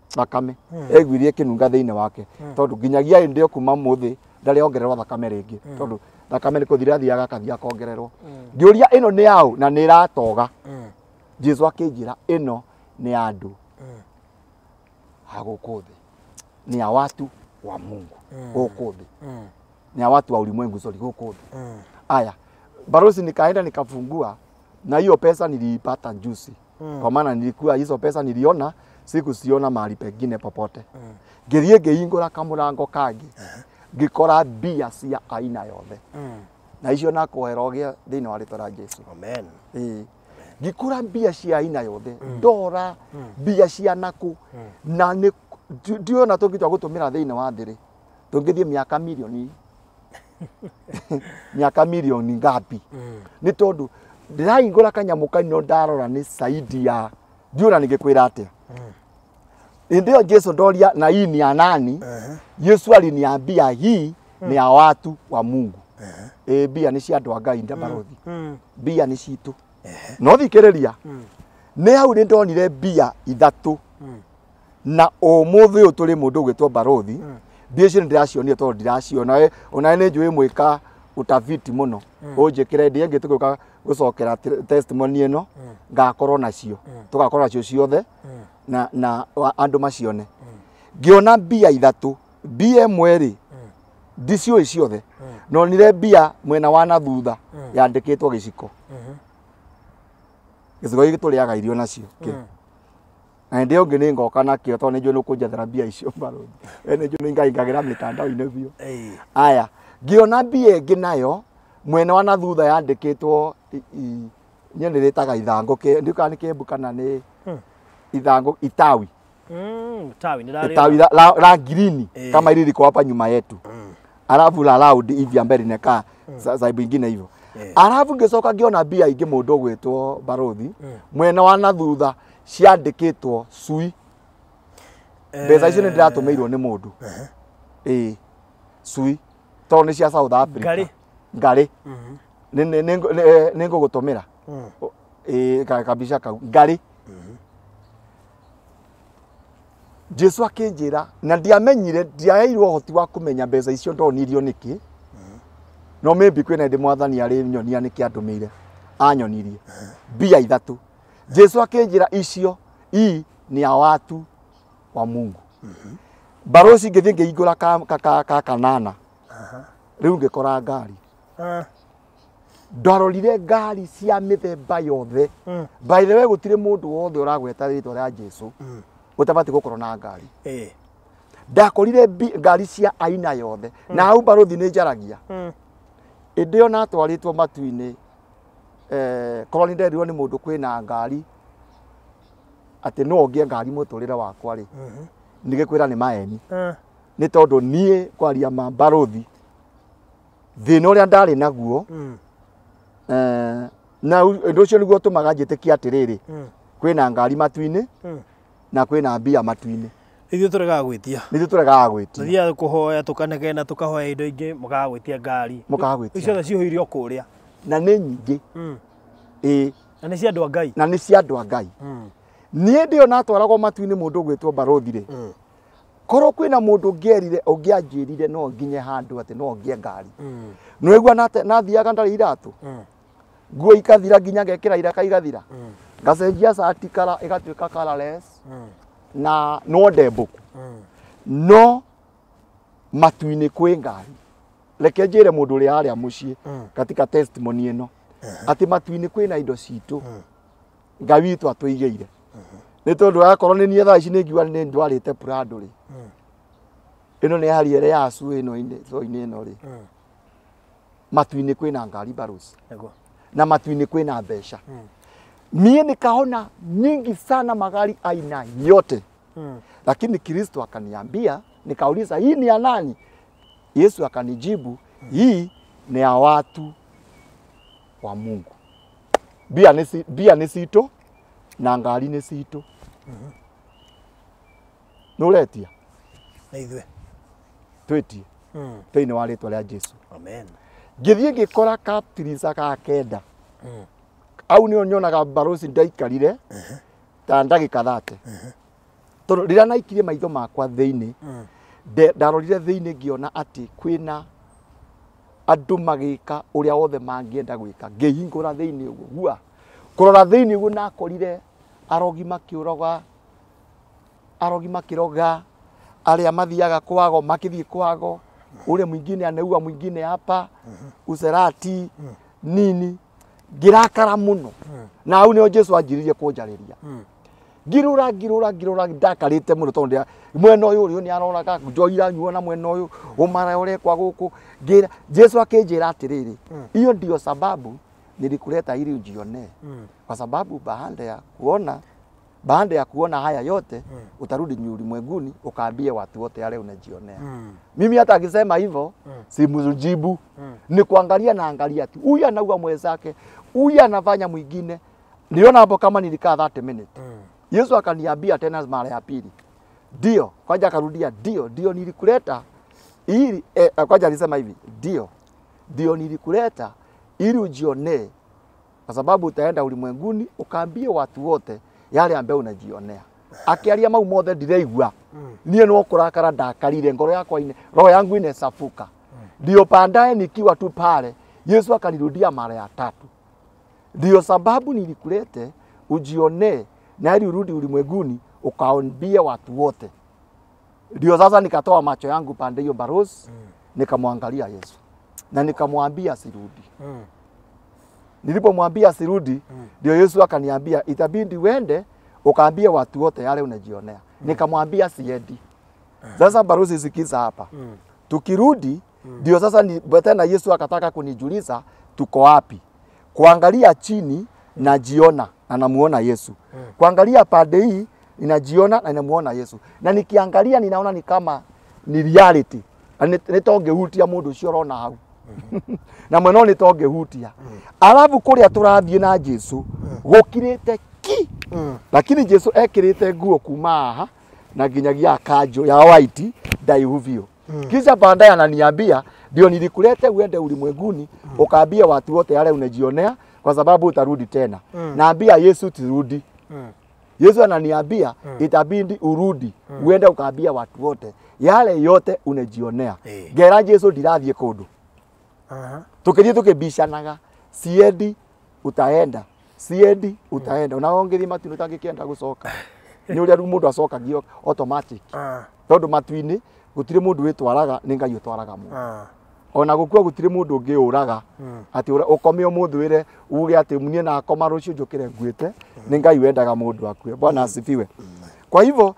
A: thakame aiguirie ĩkĩnunga thĩinĩ wake tondũ nginyagia hĩndĩ ĩyo kuma mũthĩ ndarĩ ongererwo thakame rĩngĩ tondũ thakame nĩ kũthira athiaga akathiĩ akongererwo. Ngĩũria ĩno nĩ yaũ na nĩ ĩratoga. Jesu akĩnjĩra ĩno nĩ ya andũ a gũkũ thĩ, ni ya watu wa Mungu gũkũ thĩ, ni ya watu wa ulimwengu, sorry, gũkũ thĩ. Aya, Barosi nikaenda nikafungua, na hiyo pesa niliipata juzi. Kwa maana nilikuwa hizo pesa niliona sikusiona mahali pengine popote. Ngĩthiĩ ngĩhingũra kamũrango kangĩ, ngĩkora mbia cia aina yothe. Na icio nakũhera ũgĩa thĩinĩ wa rĩtwa rĩa Jesu.
B: Amen.
A: Ĩĩ. Ngĩkora mbia cia aina yothe, ndora mbia cia nakũ, na nĩ ndiona tũngĩtua gũtũmĩra thĩinĩ wa thĩ rĩ, tũngĩthiĩ mĩaka mirioni miaka mirioni ngapi. Nĩ tondũ ndĩrahingũra kanyamũ kanino ndarora nĩ saidi ya ndiũra nĩngĩkwĩra atĩa. Hĩndĩ ĩyo Jesu ndoria na hii ni ya nani? Yesu aliniambia hii ni ya watu wa Mungu. Mbia nĩ cia andũ a Ngai Barothi. Mbia nĩ citũ. No thikĩrĩria, nĩ hau nĩ ndonire mbia ithatũ. Na ũmũthĩ ũyũ tũrĩ mũndũ ũgwĩtwo Barothi, mbia icio nĩ ndĩracionire tondũ ndiraciona. Ona nĩ njũĩ mwĩka utafiti mũno. Ũnjĩkĩre ndĩ ĩngĩ tũgĩũka gũcokera testimony ĩno, ngakorwo nacio. Tũgakorwo nacio ciothe na andũ macione. Ngĩona mbia ithatũ, mbia ĩmwe rĩ, ndiciũĩ ciothe. Nonire mbia mwena wa na thutha yandĩkĩtwo gĩciko. Gĩciko gĩkĩ tũrĩaga irio nacio. Na hĩndĩ ĩyo ĩngĩ nĩ ngoka nakĩo tondũ nĩ njũĩ nĩ ũkũnjethera mbia icio Barothi. We nĩ njũĩ nĩ ngaingagĩra mĩtandao-inĩ biũ. Aya, ngĩona mbia ĩngĩ nayo mwena wa na thutha yandĩkĩtwo niĩ nĩrĩtaga ithangũ, ndiũĩ kana nĩ kĩmbu kana nĩ ithangũ itawi.
B: Tawi nĩ
A: itawi la green kama hili liko hapa nyuma yetu. Alafu la loud hivi ambaye linakaa saibu ingine hivyo. Alafu ngĩcoka ngĩona mbia ingĩ mũndũ ũgwĩtwo Barothi mwena wa na thutha ciandĩkĩtwo cui. Mbeca icio nĩ ndĩratũmĩirwo nĩ mũndũ. Ĩĩ cui tondũ nĩ cia South Africa. Ngarĩ. Nĩ ngũgũtũmĩra. Ĩĩ kabica kau ngarĩ. Jesu akĩnjĩra na ndiamenyire, ndiaheirwo ũhoti wa kũmenya mbeca icio ndonirio nĩkĩ. No maybe kwĩna hĩndĩ mwathani arĩ nyonia nĩkĩ andũmĩire, anyonirie mbia ithatũ. Jesu akĩnjĩra icio hii ni ya watu wa Mungu. Barosi ngĩthiĩ ngĩhingũra ka kanana, rĩu ngĩkora ngari. Ndarorire ngari cia mĩthemba yothe. By the way, gũtirĩ mũndũ wothe ũragweta rĩtwa rĩa Jesu ũtabatiĩ gũkorwo na ngari. Ndakorire ngari cia aina yothe. Na hau Barothi nĩ njaragia. Hĩndĩ ĩyo natwarĩtwo matu-inĩ, korwo nĩ nderirwo nĩ mũndũ kwĩna ngari atĩ no ngĩe ngari mũtũrĩre wakwa rĩ, nĩgĩkwĩra nĩ maeni. Nĩ tondũ niĩ kwaria ma Barothi, thĩna ũrĩa ndarĩ naguo, na ũndũ ũcio nĩguo ũtũmaga njĩtĩkie atĩrĩrĩ, kwĩna ngari matu-inĩ na kwĩna mbia matu-inĩ.
B: Ithuĩ tũregaga gwĩtia.
A: Nithuĩ tũregaga gwĩtia.
B: Tũthiaga kũhoya tũkanegena tũkahoya indo ingĩ mũkaga gwĩtia ngari.
A: Mũkaga gwĩtia.
B: Icio ciothe cihũire o kũrĩa.
A: Na nĩ nyingĩ. Ĩĩ.
B: Na nĩ cia andũ a Ngai.
A: Na nĩ cia andũ a Ngai. Niĩ ndĩo natwaragwo matu-inĩ mũndũ ũgwĩtwo Barothi rĩ, Korwo kwina mundu ngierire ungianjirire no nginye handu ati no ngie ngari. Nwegua nathiaga ndari iratu. Nguo ikathira nginya ngekira iraka igathira. Ngacenjia cati kara igatuika colorless. Na no ndembuku. No matu-inĩ kwĩ ngari. Reke njĩre mũndũ ũrĩa harĩa mũciĩ katika testimony ĩno atĩ matu-inĩ kwĩna indo citũ Ngai witũ atũigĩire. Nĩ tondũ akorwo nĩ niĩ thaa ici nĩ ngiuga nĩ ndwarĩte Prado rĩ, ĩno nĩ Harrier ya Acu ĩno inĩ ĩno rĩ, matu-inĩ kwĩna ngari barusi na matu-inĩ kwĩna mbeca. Mie nikaona nyingi sana magari aina yote. Lakini Kristo akaniambia, nikauliza hii ni ya nani? Yesu akanijibu hii ni ya watu wa Mungu. Bia nĩ citũ na ngari nĩ citũ. Nũretia?
B: Na ithuĩ
A: twĩtie thĩinĩ wa rĩtwa rĩa Jesu.
B: Amen.
A: Ngĩthiĩ ngĩkora kaptirisa ga kenda. Au nĩo nyonaga barosi ndaikarire ta ndagĩka 30. Tondũ rĩrĩa naikirie maitho makwa thĩinĩ, ndarorire thĩinĩ ngĩona atĩ kwĩna andũ magĩka ũrĩa wothe mangĩenda gwĩka. Ngĩhingũra thĩinĩ ũguo gua kũrora thĩinĩ ũguo nakorire arogi makĩũroga, arogi makĩroga, arĩa mathiaga kwago makĩthiĩ kwago, ule mwingine anaua mwingine hapa, userati nini. Ngirakara mũno. Na hau nĩho Jesu anjĩrĩirie kũnjarĩria. Ngirura ngirura ngirura ndakarĩte mũno tondũ mwena ũyũ ũrĩa nĩ aroraga njohi iranyuo na mwena ũyũ ũmara ũrekwa gũkũ. Ngira Jesu akĩnjĩra atĩrĩrĩ, hiyo ndio sababu nilikuleta ili ujionee. Kwa sababu baada ya kuona haya yote utarudi ulimwenguni ukaambie watu wote yale unajionea. Mimi hata akisema hivyo simjibu. Ni kuangalia na angalia tu. Huyu anaua mwenzake, huyu anafanya mwingine. Niliona hapo kama nilikaa 30 minutes. Yesu akaniambia tena mara ya pili. Ndio, kwanza akarudia ndio, ndio nilikuleta ili kwanza alisema hivi, ndio. Ndio nilikuleta ili ujionee, kwa sababu utaenda ulimwenguni ukaambie watu wote yale ambayo unajionea. Akiaria mau mothe ndireigua. Niĩ no kurakara ndakarire, ngoro yakwa ine, roho yangu inesafuka. Ndio baadaye nikiwa tu pale Yesu akanirudia mara ya tatu. Ndio sababu nilikulete ujionee na ili urudi ulimwenguni ukaambie watu wote. Ndio sasa nikatoa macho yangu pande hiyo barosi, nikamwangalia Yesu na nikamwambia sirudi. Nilipomwambia sirudi, ndio Yesu akaniambia itabidi uende ukaambie watu wote yale unajionea. Nikamwambia siendi. Sasa barosi sikiza hapa. Tukirudi ndio sasa tena Yesu akataka kunijuliza tuko wapi. Kuangalia chini najiona na namuona Yesu. Kuangalia pande hii ninajiona na ninamuona Yesu. Na nikiangalia ninaona ni kama ni reality. Nĩ tongĩhutia mũndũ ũcio ũrona hau. Na mwena nĩ tongĩhutia. Alafu kũrĩa tũrathiĩ na Jesu gũkirĩte ki. Lakini Jesu ekĩrĩte nguo kuma haha na nginyagia kanjũ ya white ndaihu biũ. Kisha baadaye ananiambia ndio nilikulete uende ulimwenguni ukaambie watu wote yale unajionea, kwa sababu utarudi tena. Naambia Yesu turudi. Yesu ananiambia itabidi urudi uende ukaambia watu wote yale yote unajionea. Ngera Jesu ndirathiĩ kũndũ. Tukithie tukibicanaga, siendi utaenda, siendi utaenda. Ona ũngĩthiĩ matu-inĩ ũtangĩkĩenda gũcoka. Nĩ ũrĩa rĩu mũndũ acokagio automatic. Tondũ matu-inĩ gũtirĩ mũndũ wĩtwaraga, nĩ Ngai ũtwaraga mũndũ. Ona gũkua gũtirĩ mũndũ ũngĩũraga atĩ ũkome ũmũthĩ wĩre uge atĩ niĩ nakoma rũciũ njũkĩre nguĩte, nĩ Ngai wendaga mũndũ akue. Bwana asifiwe. Kwa hivyo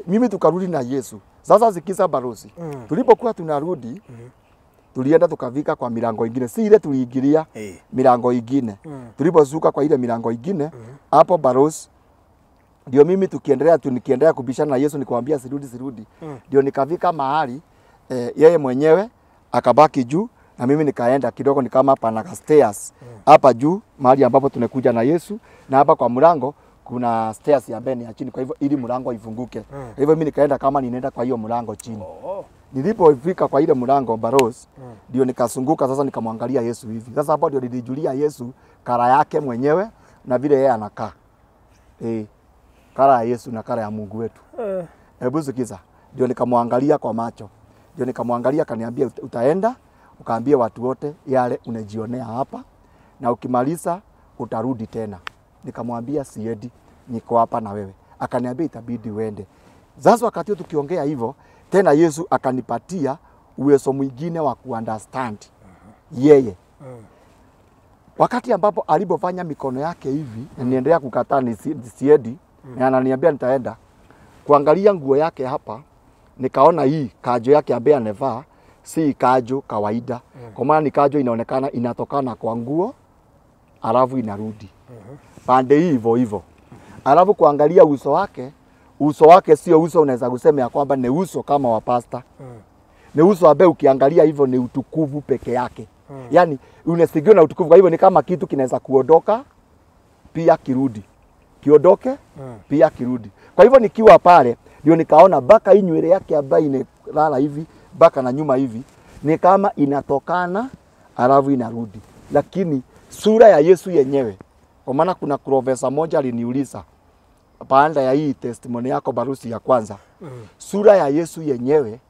A: mimi tukarudi na Yesu. Sasa sikiza barosi. Tulipokuwa tunarudi tulienda tukavika kwa milango ingine, si ile tuliingilia, milango ingine. Tulipozuka kwa ile milango ingine hapo barosi ndio mimi tukiendelea tu nikiendelea kubishana na Yesu nikamwambia sirudi sirudi. Ndio nikavika mahali yeye mwenyewe akabaki juu na mimi nikaenda kidogo, ni kama hapa na stairs hapa juu mahali ambapo tunakuja na Yesu, na hapa kwa mlango kuna stairs ya mbele ya chini, kwa hivyo ili mlango ifunguke. Kwa hivyo mimi nikaenda kama ninaenda kwa hiyo mlango chini. Nilipofika kwa ile mlango baros, ndio nikasunguka sasa nikamwangalia Yesu hivi. Sasa hapo ndio nilijulia Yesu kara yake mwenyewe na vile yeye anakaa. Kara ya Yesu na kara ya Mungu wetu. Hebu sikiza. Ndio nikamwangalia kwa macho, ndio nikamwangalia, akaniambia utaenda ukaambia watu wote yale unajionea hapa, na ukimaliza utarudi tena. Nikamwambia siendi, niko hapa na wewe. Akaniambia itabidi uende. Sasa wakati tukiongea hivyo tena, Yesu akanipatia uwezo mwingine wa kuunderstand yeye. Wakati ambapo alipofanya mikono yake hivi, niendelea kukataa siendi, na ananiambia nitaenda. Kuangalia nguo yake hapa, nikaona hii kajo yake ambaye anavaa si kajo kawaida. Kwa maana ni kajo inaonekana inatokana kwa nguo alafu inarudi. Pande hii hivyo hivyo. Alafu kuangalia uso wake, uso wake sio uso unaweza kusema ya kwamba ni uso kama wa pasta. Ni uso ambaye ukiangalia hivyo ni utukufu peke yake. Yaani unasigiwa na utukufu, kwa hivyo ni kama kitu kinaweza kuondoka pia kirudi. Kiondoke pia kirudi. Kwa hivyo nikiwa pale ndio nikaona baka hii nywele yake ambayo inalala hivi baka na nyuma hivi ni kama inatokana alafu inarudi. Lakini sura ya Yesu yenyewe, kwa maana kuna profesa moja aliniuliza baada ya hii testimony yako barusi ya kwanza, sura ya Yesu yenyewe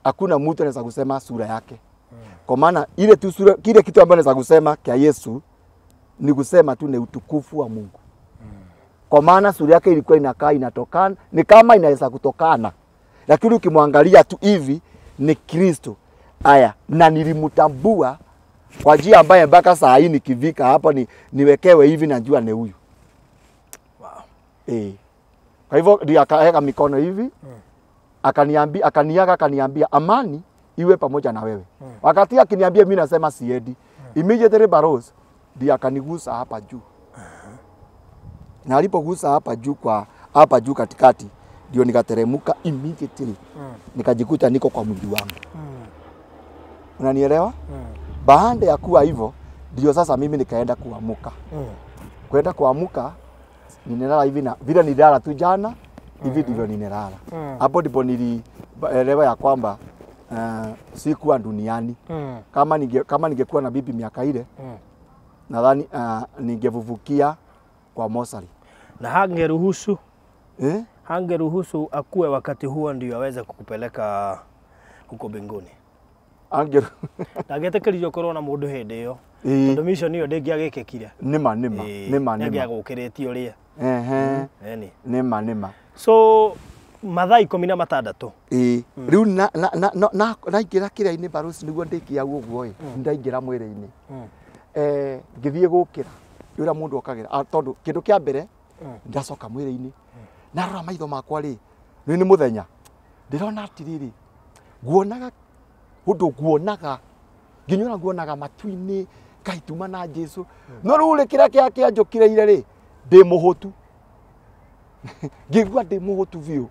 A: hakuna mtu anaweza kusema sura yake. Kwa maana ile tu sura, kile kitu ambacho naweza kusema kwa Yesu ni kusema tu ni utukufu wa Mungu. Kwa maana sura yake ilikuwa inakaa inatokana, ni kama inaweza kutokana. Lakini ukimwangalia tu hivi ni Kristo. Aya, na nilimtambua kwa njia ambaye mpaka saa hii nikivika hapa ni niwekewe hivi najua ni huyu.
B: Wow.
A: Kwa hivyo ndio akaweka mikono hivi. Akaniambia, akaniaga, akaniambia amani iwe pamoja na wewe. Wakati akiniambia mimi nasema siendi. Immediately Baros ndiye akanigusa hapa juu. Na alipogusa hapa juu kwa hapa juu katikati ndio nikateremuka immediately. Nikajikuta niko kwa mwili wangu. Unanielewa? Baada ya kuwa hivyo ndio sasa mimi nikaenda kuamuka. Kwenda kuamuka ninelala hivi na vile nilala tu jana hivi ndivyo ninelala. Hapo ndipo nilielewa ya kwamba sikuwa duniani. Kama ningekuwa na bibi miaka ile nadhani ningevuvukia kwa mosari.
B: Na hangeruhusu hangeruhusu akue wakati huo ndio aweze kukupeleka huko mbinguni. Ndagetekerio korona mundu hindi iyo tondu mission iyo ndingiagikikire.
A: Nima nima nima nima
B: ngiagukiritie uria.
A: Ehe. Nima nima.
B: So mathaa 16.
A: Riu na na na naingira kira-ini barusi niguo ndikia uguo ĩ ndaingira mwĩrĩ-inĩ. Ngĩthiĩ gũkĩra ũrĩa mũndũ okagĩra tondũ kĩndũ kĩa mbere ndacoka mwĩrĩ-inĩ narora maitho makwa rĩ nĩ mũthenya ndĩrona atirĩrĩ nguonaga ũndũ nguonaga nginya ũrĩa nguonaga matu-inĩ ngaituma na Jesu no rĩu rĩ kĩrĩa kĩanjũkĩrĩire rĩ ndĩ mũhũtu ngĩigua ndĩ mũhũtu biũ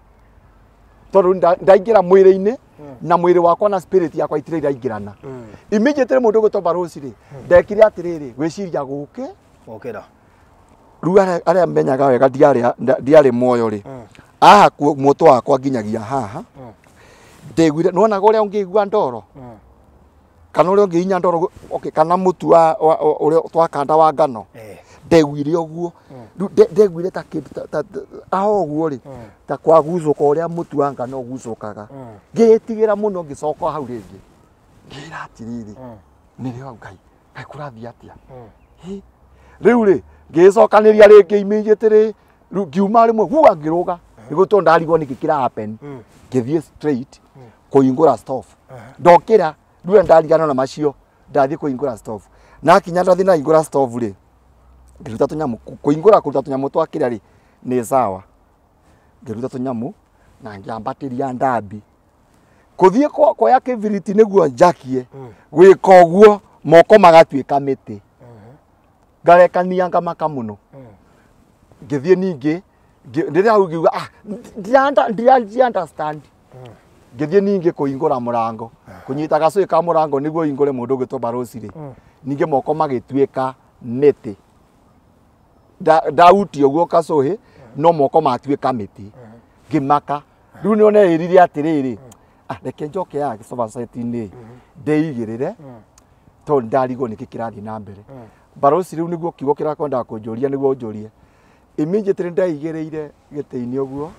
A: tondũ ndaingĩra mwĩrĩ-inĩ na mwĩrĩ wakwa na spirit yakwa itirĩ iraingĩrana. Immediately mũndũ ũgwĩtwo Barosi rĩ ndekire atĩrĩrĩ gwĩciria gũkĩ
B: gũkĩra
A: rĩu arĩa menyaga wega ndiarĩ muoyo rĩ haha mũtwe wakwa nginyagia haha ndĩguire nĩwonaga ũrĩa ũngĩigua ndoro kana ũrĩa ũngĩhinya ndoro okay, kana mũtu wa ũrĩa twakanda wa ngano ndeguire ũguo ndeguire ta kĩndũ aho ũguo rĩ ta kwagucũka ũrĩa mũtu wa ngano ũgucũkaga ngĩĩtigĩra mũno ngĩcoka hau rĩngĩ ngĩra atĩrĩrĩ nĩrĩo Ngai Ngai kũrathiĩ atĩa rĩu rĩ ngĩcokanĩria rĩngĩ immediately rĩu ngiuma rĩmwe hua ngĩrũga nĩguo tondũ ndarigwo nĩkĩ kĩra happen ngĩthiĩ straight kũhingũra stove ndokĩra rĩu ndarigana na macio ndathiĩ kũhingũra stove na kinya ndathiĩ na hingũra stove rĩ ngĩruta tũnyamũ kũhingũra kũruta tũnyamũ twa kĩrĩa rĩ nĩ sawa ngĩruta tũnyamũ na ngĩambatĩria ndambi kũthiĩ kuoya kĩbiriti nĩguo njakie gwĩka ũguo moko magatuĩka mĩtĩ ngarekania ngamaka mũno ngĩthiĩ ningĩ ndĩrĩa hau ngiuga ndi understand ngĩthiĩ ningĩ kũhingũra mũrango kũnyita gacũĩ ka mũrango nĩguo hingũre mũndũ ũgwĩtwo Barosi rĩ ningĩ moko magĩtuĩka mĩtĩ ndauti ũguo gacũhĩ no moko matuĩka mĩtĩ ngĩmaka rĩu nĩ oneĩrire atĩrĩrĩ reke njoke haha sofa set-inĩ ndĩigĩrĩre tondũ ndarigwo nĩkĩ kĩrathiĩ na mbere Barosi rĩu nĩguo kiugo kĩrĩa kwendaga kũnjũria nĩguo ũnjũrie immediately ndaigĩrĩire gĩtĩ-inĩ ũguo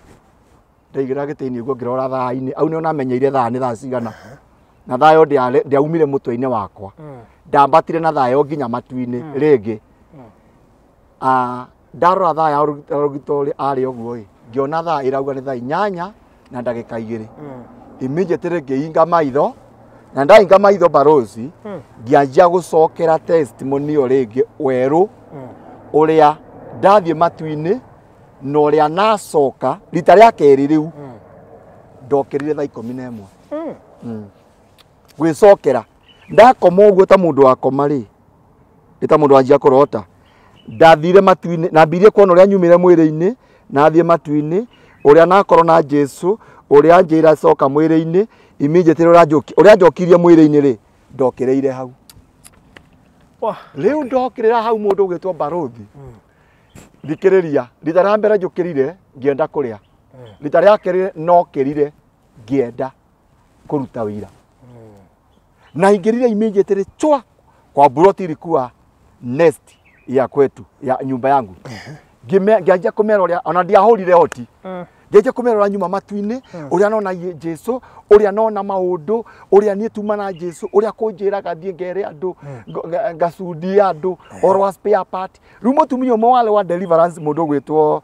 A: Ndaigĩrĩra gĩtĩ-inĩ ũguo ngĩrora thaa-inĩ au nĩo namenyeire thaa nĩ thaa cigana na thaa ĩyo ndĩaumire mũtwe-inĩ wakwa ndambatire na thaa ĩyo nginya matu-inĩ rĩngĩ ndarora thaa ya rũgito arĩ ũguo ĩ ngĩona thaa ĩrauga nĩ thaa 8 na ndagĩka 2 immediately ngĩhinga maitho na ndahinga maitho barosi ngĩanjia gũcokera testimony ĩyo rĩngĩ werũ ũrĩa ndathiĩ matu-inĩ na ũrĩa nacoka rita rĩa kerĩ rĩu ndokĩrire thaa 11 gwĩcokera ndakoma ũguo ta mũndũ wakoma rĩ nĩ ta mũndũ wanjia kũrota ndathire matu-inĩ nambirie kuona ũrĩa nyumire mwĩrĩ-inĩ nathiĩ matu-inĩ ũrĩa nakorwo na Jesu ũrĩa anjĩra coka mwĩrĩ-inĩ immediately ũrĩa njokirie mwĩrĩ-inĩ rĩ ndokĩrĩire hau rĩu ndokĩrĩra hau mũndũ ũgĩtwo barothi thikĩrĩria rita rĩa mbere njũkĩrire ngĩenda kũrĩa rita rĩa kerĩ nokĩrire ngĩenda kũruta wĩra na ingĩrire immediately chwa kwa buroti ilikuwa nest ya kwetu ya nyumba yangu ngĩanjia kũmera ũrĩa ona ndiahũrire hoti ngĩanjia kũmera ũrĩa nyuma matu-inĩ ũrĩa nona Jesu ũrĩa nona maũndũ ũrĩa niĩ tuma na Jesu ũrĩa kũnjĩraga thiĩ ngere andũ ngacundie andũ ũhoro wa spare part rĩu mũtumia ũmwe warĩ wa deliverance mũndũ ũgwĩtwo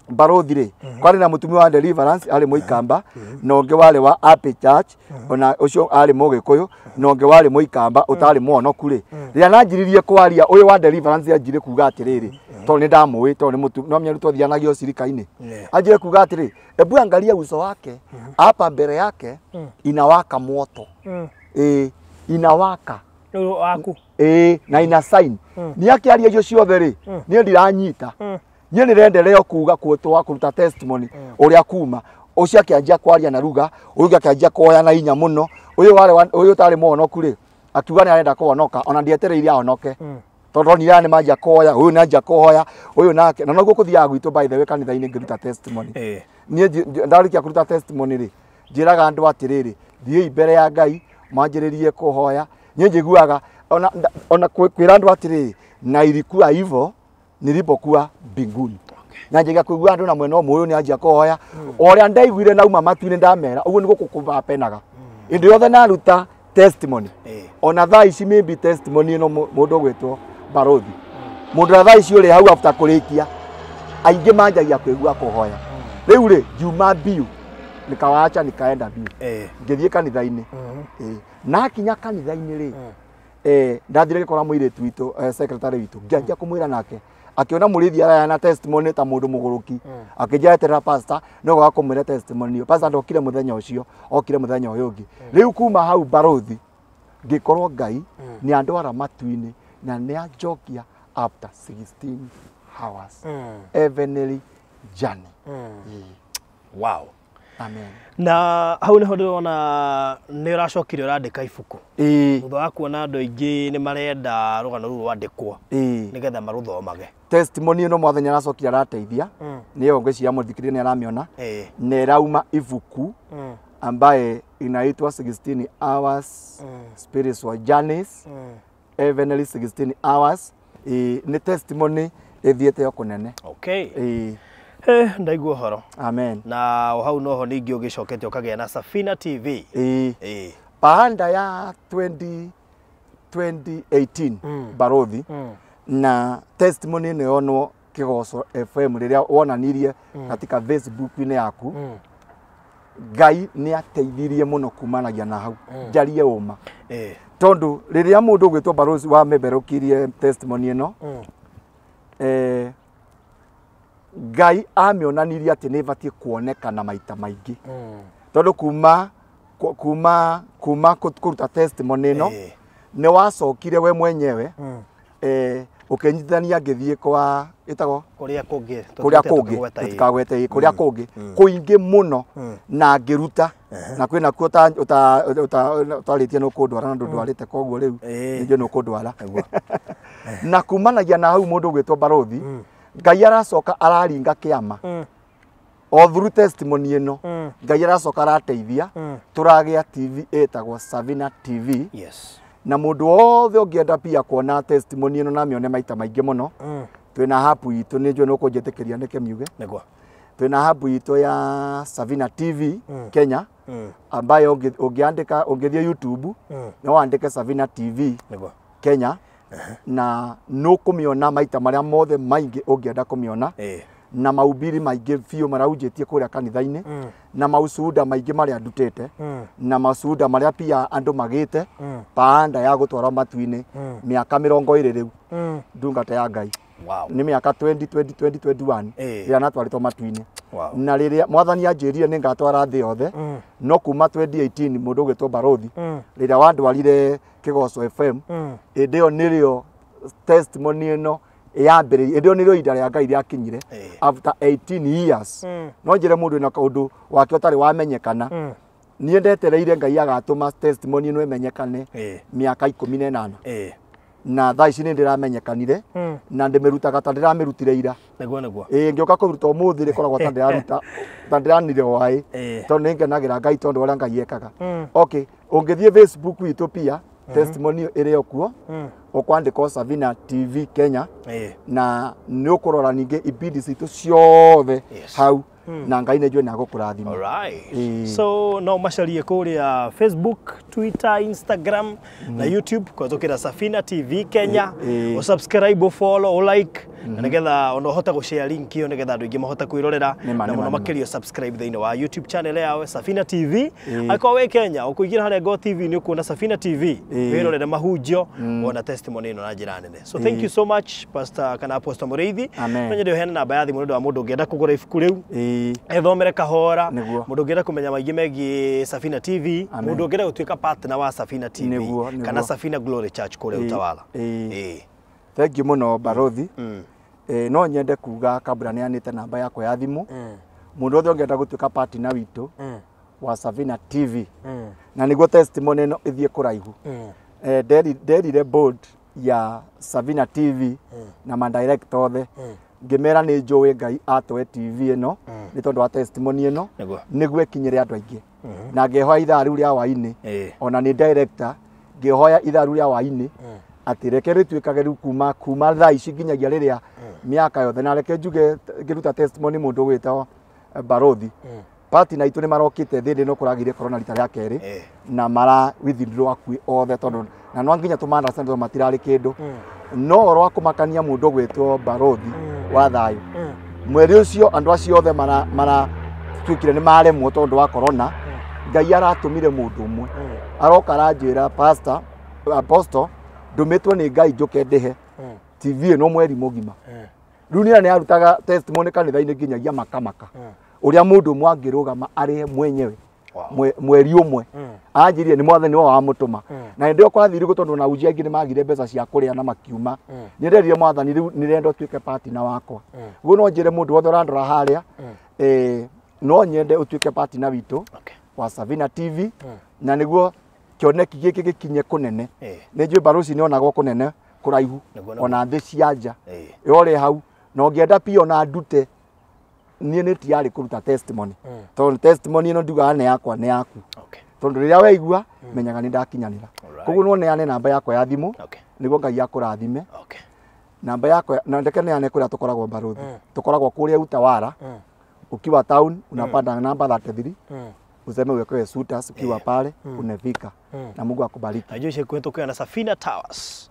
A: barothi rĩ kwarĩ na mũtumia wa deliverance arĩ mũikamba na ũngĩ warĩ wa Happy Church ona ũcio arĩ mũgĩkũyũ na ũngĩ warĩ mũikamba ũtarĩ mũhonoku rĩ rĩrĩa nanjiririe kwaria ũyũ wa deliverance anjire kuga atĩrĩrĩ tondũ nĩ ndamũĩ tondũ nĩ mũtu no menya twathianagia ũcirika-inĩ anjire kuga atĩrĩ ebu angalia uso wake hapa mbere yake inawaka moto inawaka
B: waku
A: na ina sign nĩ akĩaria icio ciothe rĩ niĩ ndiranyita niĩ nĩrenderea kuga kuotoa kũruta testimony ũrĩa kuma ũcio akĩanjia kwaria na ruga ũyũ ũngĩ akĩanjia kuoya na hinya mũno ũyũ warĩ ũyũ ũtarĩ mũhonoku rĩ akiuga nĩ arenda kũhonoka ona ndietereire ahonoke tondũ onire aya nĩ manjia kuoya ũyũ nĩ anjia kũhoya ũyũ nake na noguo kũthiaga gwitũ by the way kanitha-inĩ ngĩruta testimony niĩ ndarĩkia kũruta testimony rĩ njĩraga andũ atĩrĩrĩ thiĩi mbere ya Ngai mwanjĩrĩrie kũhoya niĩ njiguaga ona kwĩra andũ atĩrĩrĩ na ilikuwa hivyo nilipokuwa mbinguni na njiga kuigua andu na mwena ũmwe ũyũ nĩ anjia kũhoya o ũrĩa ndaiguire nauma matu-inĩ ndamera ũguo nĩguo kũbapenaga ĩndĩ yothe naruta testimony ona thaa ici maybe testimony ĩno mũndũ ũgwĩtwo barothi mũndũ ũrĩa thaa ici ũrĩ hau after kũrĩkia aingĩ manjagia kũigua kũhoya rĩu rĩ ngiuma mbiu nikawacha nikaenda mbiu ngĩthiĩ kanitha-inĩ nakinya kanitha-inĩ rĩ ndathire gĩkora mũirĩtu witũ secretary witũ ngĩanjia kũmwĩra nake akiona mũrĩithi arayana testimony ta mũndũ mũgũrũki akĩnjia eterera pastor no goka kũmwĩra testimony pastor ndokire mũthenya ũcio okire mũthenya ũyũ ũngĩ rĩu kuma hau barothi ngĩkorwo Ngai nĩ andwara matu-inĩ na nĩ anjokia after 16 hours heavenly journey.
B: Wow.
A: Amen.
B: Na hau niho ndĩrona nĩ ũracokire ũrandĩka ibuku thutha wa kuona andũ aingĩ nĩ marenda rũgano rũu rwandĩkwo nĩgetha marũthomage
A: testimony ĩno mwathani aracokire arateithia nĩyo ngwĩciria mũthikĩrĩria nĩ aramĩona na ĩrauma ibuku ambaye inaitwa 16 hours spiritual journeys heavenly 16 hours nĩ testimony ĩthiĩte o kũnene.
B: Okay. Ndaigua ũhoro.
A: Amen.
B: Na o hau noho ningĩ ũgĩcokete ũkagĩa na Safina TV.
A: Baada ya 2018 barothi na testimony nĩ yonwo Kĩgoco FM rĩrĩa wonanirie katika Facebook-inĩ yaku Ngai nĩ ateithirie mũno kumanagia na hau njarie ũma tondũ rĩrĩa mũndũ ũgwĩtwo barothi wameberũkirie testimony ĩno Ngai amĩonanirie atĩ nĩ ĩbatiĩ kuonekana maita maingĩ tondũ kuma kũruta testimony ĩno nĩ wacokire we mwenyewe ũkĩnyitithania ngĩthiĩ kwa ĩtagwo
B: kũrĩa kũngĩ
A: tũtikagwete kũrĩa kũngĩ kũingĩ mũno na ngĩruta na kwĩna kuo ũtarĩtie nĩ ũkũndwara na ndũndwarĩte koguo rĩu ningĩ nĩ ũkũndwara na kumanagia na hau mũndũ ũgwĩtwo barothi Ngai aracoka araringa kĩama o through testimony ĩno Ngai aracoka arateithia tũragĩa TV ĩtagwo Safina TV.
B: Yes.
A: Na mũndũ wothe ũngĩenda pia kuona testimony ĩno na amĩone maita maingĩ mũno twĩna app itũ nĩ njũĩ nĩ ũkũnjĩtĩkĩria nĩke miuge
B: nĩguo
A: Twina hub itũ ya Savina TV Kenya ambayo ũngĩandĩka ũngĩthiĩ YouTube no wandĩke Savina TV Kenya na nũkũmĩona maita marĩa mothe maingĩ ũngĩenda kũmĩona na maubiri maingĩ biũ maraunjĩtie kũrĩa kanitha-inĩ na maucuda maingĩ marĩa ndutĩte na maucuda marĩa pia andũ magĩte baada ya gũtwarwo matu-inĩ mĩaka 20 rĩu ndungata ya Ngai. Nĩ mĩaka 20 20 20 21 rĩrĩa natwarĩtwo matu-inĩ. Na rĩrĩa mwathani anjĩrire nĩ ngatwara thĩ yothe no kuma 2018 mũndũ ũgĩtwo Barothi rĩrĩa wandwarire Kĩgoco FM ĩndĩ ĩyo nĩrĩo testimony ĩno yambĩrĩirie ĩndĩ ĩyo nĩrĩo ihinda rĩa Ngai rĩakinyire after 18 years no njĩre mũndũ wĩna kaũndũ wake ũtarĩ wamenyekana niĩ ndetereire Ngai agatũma testimony ĩno ĩmenyekane mĩaka 18 na thaa ici nĩ ndĩramenyekanire na ndĩmĩrutaga ta ndĩramĩrutire ira.
B: Nĩguo nĩguo.
A: Ngĩũka kũruta ũmũthĩ rĩkoragwo ta ndĩraruta ta ndĩranire hwaĩ tondũ nĩ ngenagĩra Ngai tondũ ũrĩa Ngai ekaga. Okay, ũngĩthiĩ Facebook itũ pia testimony ĩrĩ o kuo ũkwandĩka Savina TV Kenya na nĩ ũkũrora ningĩ ibindi citũ ciothe hau na Ngai nĩ njũĩ nĩ agũkũrathima.
B: Alright. So no macarie kũrĩa Facebook, Twitter, Instagram na YouTube kũhetũkĩra Safina TV Kenya. O subscribe, o follow, o like na nĩgetha ona ũhote gũ-share link ĩyo nĩgetha andũ aingĩ mahote kwĩrorera na mũno makĩria subscribe thĩinĩ wa YouTube channel yao Safina TV. Angĩkorwo wĩ Kenya ũkũingĩra harĩa Go TV nĩ ũkuona Safina TV wĩrorere mahunjio wona testimony ĩno na njĩra nene. So thank you so much Pastor kana Apostle Mũrĩithi. No nyende ũheane namba ya thimũ nĩ ũndũ wa mũndũ ũngĩenda kũgũra ibuku rĩu ethomere kahora, mũndũ ũngĩenda kũmenya maingĩ megiĩ Safina TV, mũndũ ũngĩenda gũtuĩka partner wa Safina TV kana Safina Glory Church kũrĩa Utawala.
A: Thank you mũno Barothi. No nyende kuga kabla neanĩte namba yakwa ya thimũ mũndũ wothe ũngĩenda gũtuĩka partner witũ wa Safina TV na nĩguo testimony ĩno ĩthiĩ kũraihu. Nderire board ya Safina TV na madirector othe ngĩmera nĩ njũĩ Ngai atũhe TV ĩno nĩ tondũ wa testimony ĩno nĩguo ĩkinyĩre andũ aingĩ na ngĩhoya ithaa rĩu rĩa hwaĩ-inĩ ona nĩ director ngĩhoya ithaa rĩu rĩa hwaĩ-inĩ atĩ reke rĩtuĩkage rĩu kuma thaa ici nginyagia rĩrĩa mĩaka yothe na reke njuge ngĩruta testimony mũndũ ũgwĩtwo Barothi partner itũ nĩ marokĩte thĩndĩ no kũragire corona rita rĩa kerĩ na mara withdraw akuĩ othe tondũ na no nginya tũmandacane tondũ matirarĩ kĩndũ no ũhoro wa kũmakania mũndũ ũgwĩtwo Barothi wa thayũ mweri ũcio andũ acio othe maratuĩkire nĩ maremwo tondũ wa corona Ngai aratũmire mũndũ ũmwe aroka aranjĩra pastor apostle ndũmĩtwo nĩ Ngai njũke ndĩhe TV ĩno mweri mũgima rĩu nĩ arutaga testimony kanitha-inĩ nginyagia makamaka ũrĩa mũndũ ũmwe angĩrũgama arĩhe mwenyewe mweri ũmwe anjĩrire nĩ mwathani wao wamũtũma na hĩndĩ ĩyo kwathire tondũ na uji aingĩ nĩ magire mbeca cia kũrĩa na makiuma nĩ nderire mwathani rĩu nĩrenda ũtuĩke partner wakwa guo no njĩre mũndũ wothe ũrandora harĩa no nyende ũtuĩke partner witũ wa Savina TV na nĩguo kĩoneki gĩkĩ gĩkinye kũnene nĩ njũĩ Barothi nĩ onagwo kũnene kũraihu ona thĩ cia nja ĩyo hau na ũngĩenda pia ona ndute niĩ nĩ tiarĩ kũruta testimony tondũ testimony ĩno ndiugaga nĩ yakwa nĩ yaku tondũ rĩrĩa weigua menyaga nĩ ndakinyanĩra koguo no neane namba yakwa ya thimũ nĩguo Ngai akũrathime namba yakwa na ndeke neane kũrĩa tũkoragwo Barothi tũkoragwo kũrĩa Utawala ukiwa town unapanda namba 33 useme uwekewe sutas ukiwa pale unefika na Mungu akubariki.
B: Najua ica ikuhĩ tũkĩona Safina Towers.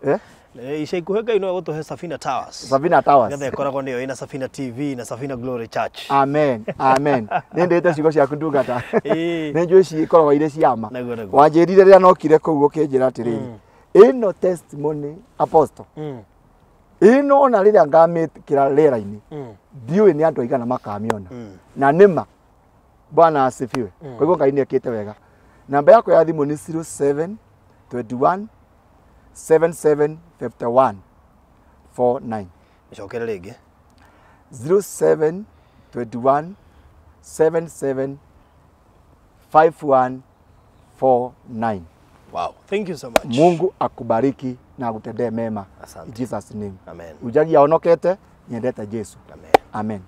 B: Ica ikuhĩ Ngai no egũtũhe Safina Towers.
A: Safina Towers.
B: Nĩgetha ĩkoragwo nĩyo ĩna Safina TV na Safina Glory Church.
A: Amen. Amen. Nĩ ndĩte ciugo ciaku ndungata. Nĩ njũĩ cikoragwo irĩ ciama. Wanjĩrire rĩrĩa nokire kũu ũkĩnjĩra atĩrĩrĩ ĩno testimony apostle ĩno ona rĩrĩa ngamĩkĩra rĩera-inĩ ndiũĩ nĩ andũ aigana makamĩona na nĩma Bwana asifiwe. Kwa hivyo Ngai nĩekĩte wega. Namba yako ya thimũ nĩ 0721 77 51 49.
B: Icokere rĩngĩ.
A: 0721 77 51 49.
B: Wow. Thank you so much.
A: Mungu akubariki na akutendee mema.
B: Asante.
A: In Jesus name.
B: Amen.
A: Ujagia onokete, nyendete Jesu.
B: Amen.
A: Amen.